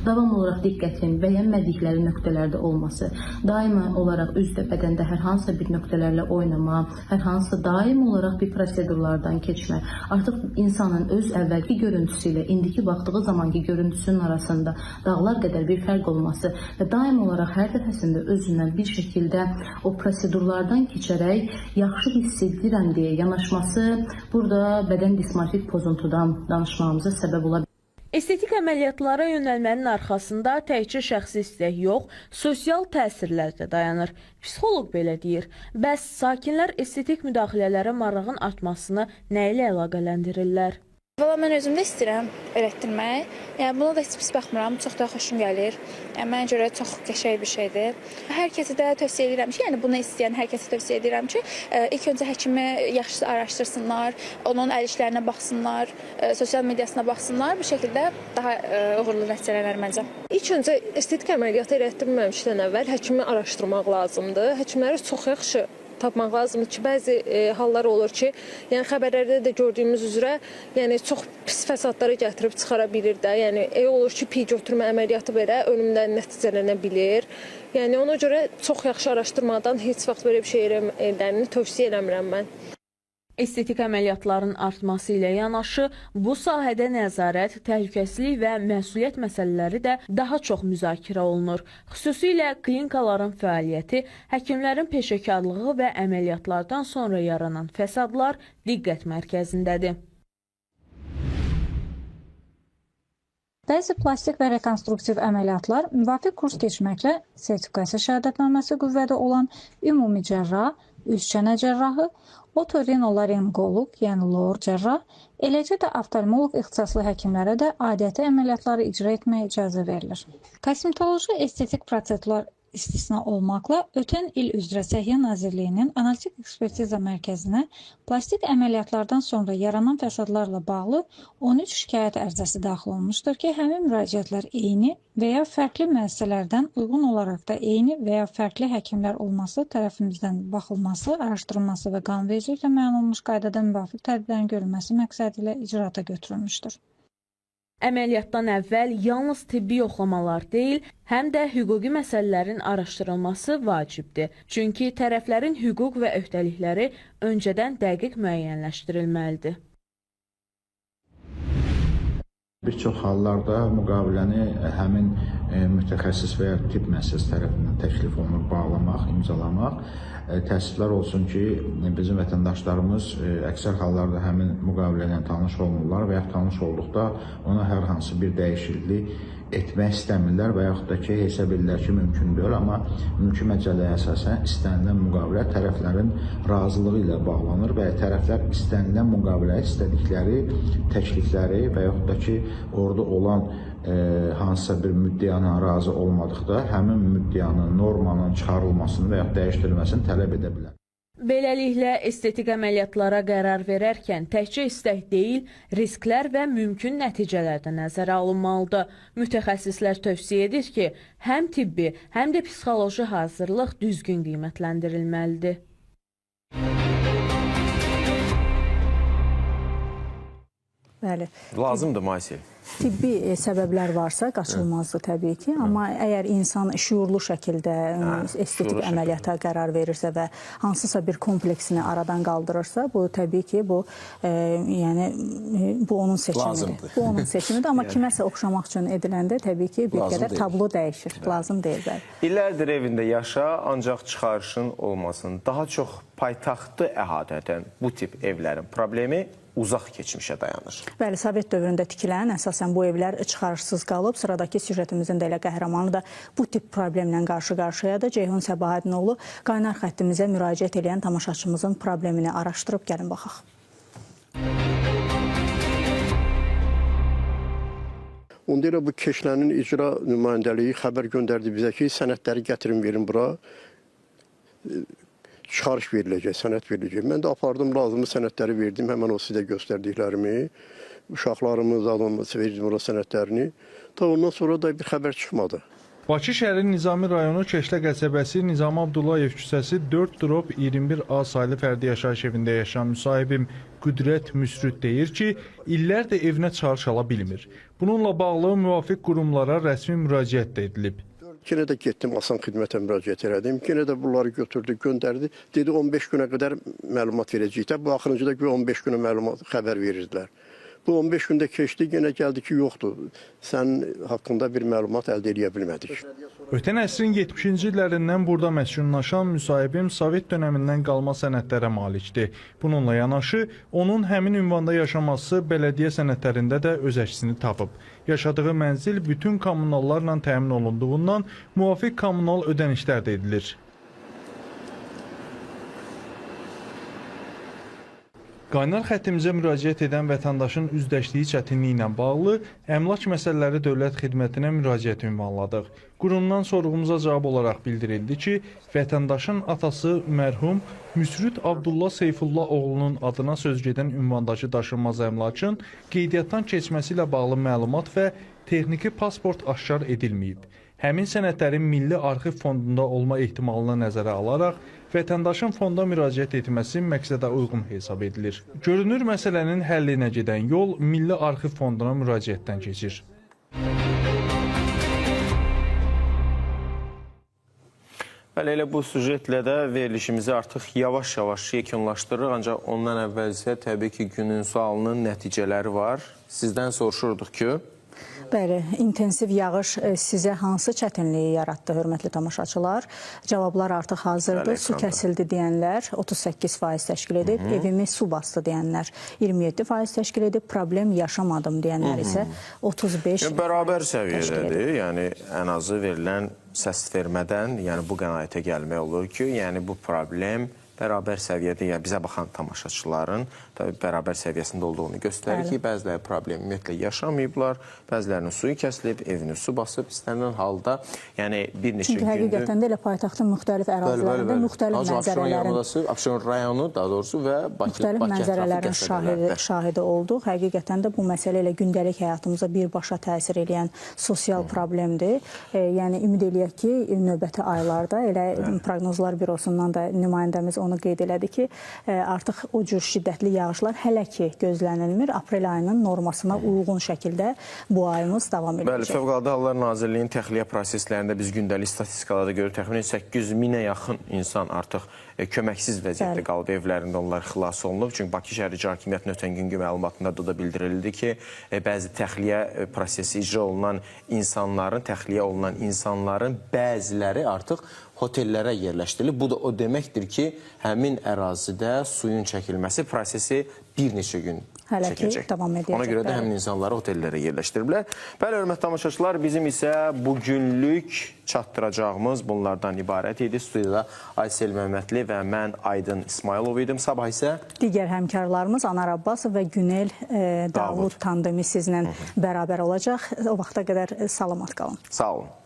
Davam olaraq diqqətin bəyənmədikləri nöqtələrdə olması, daima olaraq üzdə, bədəndə hər hansısa bir nöqtələrlə oynama, hər hansısa daim olaraq bir prosedurlardan keçmə, artıq insanın öz əvvəlki görüntüsü ilə indiki baxdığı zamanki görüntüsünün arasında dağlar qədər bir fərq olması və daim olaraq hər dəfəsində özündən bir şəkildə o prosedurlardan keçərək yaxşı hiss edirəm deyə yanaşması burada bədən dismorfik pozuntudan danışmağımıza səbəb ola bilər. Estetik əməliyyatlara yönəlmənin arxasında təkcə şəxsi istək yox, sosial təsirlər də dayanır. Psixoloq belə deyir. Bəs sakinlər estetik müdaxilələrə marağın artmasını nə ilə əlaqələndirirlər? Valla mən özüm də istəyirəm elətdirmək. Yəni buna da heç pis baxmıram, çox da xoşum gəlir. Yəni mənə görə çox qəşəng bir şeydir. Hər kəsə də tövsiyə edirəm ki, yəni bunu istəyən hər kəsə tövsiyə edirəm ki, ilk öncə həkimi yaxşısı araşdırsınlar, onun əl işlərinə baxsınlar, sosial mediasına baxsınlar. Bu şəkildə daha uğurlu nəticələnər məncə. İlk öncə estetik əməliyyatı elətdirməmişdən əvvəl həkimi araşdırmaq lazımdır. Həkimləri çox yaxşı tapmaq lazımdır ki, bəzi hallar olur ki, yəni xəbərlərdə də gördüyümüz üzrə, yəni çox pis fəsadlara gətirib çıxara bilir də. Yəni olur ki, piy götürmə əməliyyatı belə ölümdən nəticələnə bilir. Yəni ona görə çox yaxşı araşdırmadan heç vaxt belə bir şey eləmələrini tövsiyə eləmirəm mən. Estetik əməliyyatların artması ilə yanaşı, bu sahədə nəzarət, təhlükəsizlik və məsuliyyət məsələləri də daha çox müzakirə olunur. Xüsusilə klinikaların fəaliyyəti, həkimlərin peşəkarlığı və əməliyyatlardan sonra yaranan fəsadlar diqqət mərkəzindədir. Bəzi plastik və rekonstruktiv əməliyyatlar müvafiq kurs keçməklə sertifikasiya şəhadətnaməsi qüvvədə olan ümumi cərrah, üz çənə cərrahı, otorinolaringoloq, yəni lor cərrah, eləcə də oftalmoloq ixtisaslı həkimlərə də aidiyyəti əməliyyatları icra etməyə icazə verilir. Kosmetoloji estetik prosedurlar istisna olmaqla ötən il üzrə Səhiyyə Nazirliyinin Analitik Ekspertiza Mərkəzinə plastik əməliyyatlardan sonra yaranan fəsadlarla bağlı 13 şikayət ərizəsi daxil olmuşdur ki, həmin müraciətlər eyni və ya fərqli müəssisələrdən uyğun olaraq da eyni və ya fərqli həkimlər olması tərəfimizdən baxılması, araşdırılması və qanunvericiliklə müəyyən olunmuş qaydada müvafiq tədbirlərin görülməsi məqsədi ilə icraata götürülmüşdür. Əməliyyatdan əvvəl yalnız tibbi yoxlamalar deyil, həm də hüquqi məsələlərin araşdırılması vacibdir. Çünki tərəflərin hüquq və öhdəlikləri öncədən dəqiq müəyyənləşdirilməlidir. Bir çox hallarda müqaviləni həmin mütəxəssis və ya tibb müəssisəsi tərəfindən təklif olunur bağlamaq, imzalamaq. Təəssüflər olsun ki, bizim vətəndaşlarımız əksər hallarda həmin müqavilə ilə tanış olmurlar və yaxud tanış olduqda ona hər hansı bir dəyişiklik etmək istəmirlər və yaxud da ki, hesab edirlər ki, mümkün deyil, amma mülki məcəlləyə əsasən istənilən müqavilə tərəflərin razılığı ilə bağlanır və tərəflər istənilən müqaviləyə istədikləri təklifləri və yaxud da ki, orada olan hansısa bir müddəana razı olmadıqda həmin müddəanın, normanın çıxarılmasını və yaxud dəyişdirilməsini tələb edə bilər. Beləliklə, estetik əməliyyatlara qərar verərkən təkcə istək deyil, risklər və mümkün nəticələr də nəzərə alınmalıdır. Mütəxəssislər tövsiyə edir ki, həm tibbi, həm də psixoloji hazırlıq düzgün qiymətləndirilməlidir. Bəli. Lazımdır Masil. Tibbi səbəblər varsa qaçılmazdır təbii ki, amma əgər insan şüurlu şəkildə estetik əməliyyata qərar verirsə və hansısa bir kompleksini aradan qaldırırsa, bu təbii ki, bu yəni bu onun seçimidir. Lazımdır. Bu onun seçimidir, amma kiməsə oxşamaq üçün ediləndə təbii ki, bir qədər tablo dəyişir. Lazım deyil, bəli. İllərdir evində yaşa, ancaq çıxarışın olmasın. Daha çox paytaxtı əhatə edən bu tip evlərin problemi uzaq keçmişə dayanır. Bəli, Sovet dövründə tikilən əsasən bu evlər çıxarışsız qalıb. Sıradakı süjetimizin də elə qəhrəmanı da bu tip problemlə qarşı-qarşıyadır. Ceyhun Səbahəddinoğlu qaynar xəttimizə müraciət edən tamaşaçımızın problemini araşdırıb. Gəlin baxaq. Onda elə bu Keşlənin icra nümayəndəliyi xəbər göndərdi bizə ki, sənədləri gətirin, verin bura. Çıxarış veriləcək, sənəd veriləcək. Mən də apardım, lazımı sənədləri verdim, həmən o sizə göstərdiklərimi, uşaqlarımız, adamımız verdim ora sənədlərini. Ta ondan sonra da bir xəbər çıxmadı. Bakı şəhəri Nizami rayonu Keşlə qəsəbəsi Nizami Abdullayev küçəsi 4/21A saylı fərdi yaşayış evində yaşayan müsahibim Qüdrət Müsrüt deyir ki, illərdir evinə çıxarış ala bilmir. Bununla bağlı müvafiq qurumlara rəsmi müraciət də edilib. Yenə də getdim, asan xidmətə müraciət elədim. Yenə də bunları götürdü, göndərdi. Dedi 15 günə qədər məlumat verəcəklər. Bu axırıncı da 15 günə məlumat xəbər verirdilər. Bu 15 gündə keçdi, yenə gəldi ki, yoxdur. Sənin haqqında bir məlumat əldə eləyə bilmədik. Ötən əsrin 70-ci illərindən burada məskunlaşan müsahibim Sovet dönəmindən qalma sənədlərə malikdir. Bununla yanaşı, onun həmin ünvanda yaşaması bələdiyyə sənədlərində də öz əksini tapıb. Yaşadığı mənzil bütün kommunallarla təmin olunduğundan müvafiq kommunal ödənişlər də edilir. Qaynar xəttimizə müraciət edən vətəndaşın üzləşdiyi çətinliklə bağlı Əmlak Məsələləri Dövlət Xidmətinə müraciət ünvanladıq. Qurumdan sorğumuza cavab olaraq bildirildi ki, vətəndaşın atası mərhum Müsrüt Abdullah Seyfullah oğlunun adına söz gedən ünvandakı daşınmaz əmlakın qeydiyyatdan keçməsi ilə bağlı məlumat və texniki pasport aşkar edilməyib. Həmin sənədlərin Milli Arxiv Fondunda olma ehtimalını nəzərə alaraq vətəndaşın fonda müraciət etməsi məqsədə uyğun hesab edilir. Görünür, məsələnin həllinə gedən yol Milli Arxiv Fonduna müraciətdən keçir. Bəli, elə bu süjetlə də verilişimizi artıq yavaş-yavaş yekunlaşdırırıq. Ancaq ondan əvvəl isə təbii ki, günün sualının nəticələri var. Sizdən soruşurduq ki, Bəli, intensiv yağış sizə hansı çətinliyi yaratdı, hörmətli tamaşaçılar? Cavablar artıq hazırdır. Bəli, Su ekranda. kəsildi deyənlər 38% təşkil edib, evimi su bastı deyənlər 27% təşkil edib, problem yaşamadım deyənlər isə 35% Yəni, bərabər təşkil edib. səviyyədədir. Yəni ən azı verilən səs vermədən, yəni bu qənaətə gəlmək olur ki, yəni bu problem bərabər səviyyədə, yəni bizə baxan tamaşaçıların tabii bərabər səviyyəsində olduğunu göstərir ki, bəziləri problem ümumiyyətlə yaşamayıblar, bəzilərinin suyu kəsilib, evini su basıb, istənilən halda, yəni bir neçə Çünki gündür. həqiqətən də elə paytaxtın müxtəlif ərazilərində müxtəlif Ancaq Abşeron mənzərələrin yarımadası, Abşeron rayonu daha doğrusu və Bakı, müxtəlif Bakı ətrafı mənzərələrin qəsəbələrdə. şahidi olduq. Həqiqətən də bu məsələ elə gündəlik həyatımıza birbaşa təsir eləyən sosial problemdir. Yəni ümid eləyək ki, növbəti aylarda elə proqnozlar bürosundan da nümayəndəmiz onu qeyd elədi ki, artıq o cür şiddətli yağışlar hələ ki gözlənilmir. Aprel ayının normasına uyğun şəkildə bu ayımız davam Bəli, edəcək. Fövqəladə Hallar Nazirliyinin təxliyə proseslərində biz gündəlik statistikalarda görürük, təxminən 800 minə yaxın insan artıq köməksiz vəziyyətdə qalıb, evlərində onlar xilas olunub. Çünki Bakı şəhər İcra Hakimiyyətinin ötən günkü məlumatında da bildirildi ki, bəzi təxliyə prosesi icra olunan insanların, təxliyə olunan insanların bəziləri artıq hotellərə yerləşdirilib. Bu da o deməkdir ki, həmin ərazidə suyun çəkilməsi prosesi bir neçə gün Hələ ki, çəkəcək. davam edəcək, Ona görə də bəli. həmin insanları otellərə yerləşdiriblər. Bəli, hörmətli tamaşaçılar, bizim isə bugünlük çatdıracağımız bunlardan ibarət idi. Studiyada Aysel Məmmədli və mən Aydın İsmayılov idim. Sabah isə Digər həmkarlarımız Anar Abbasov və Günel Davud tandemi sizlə bərabər olacaq. O vaxta qədər salamat qalın. Sağ olun.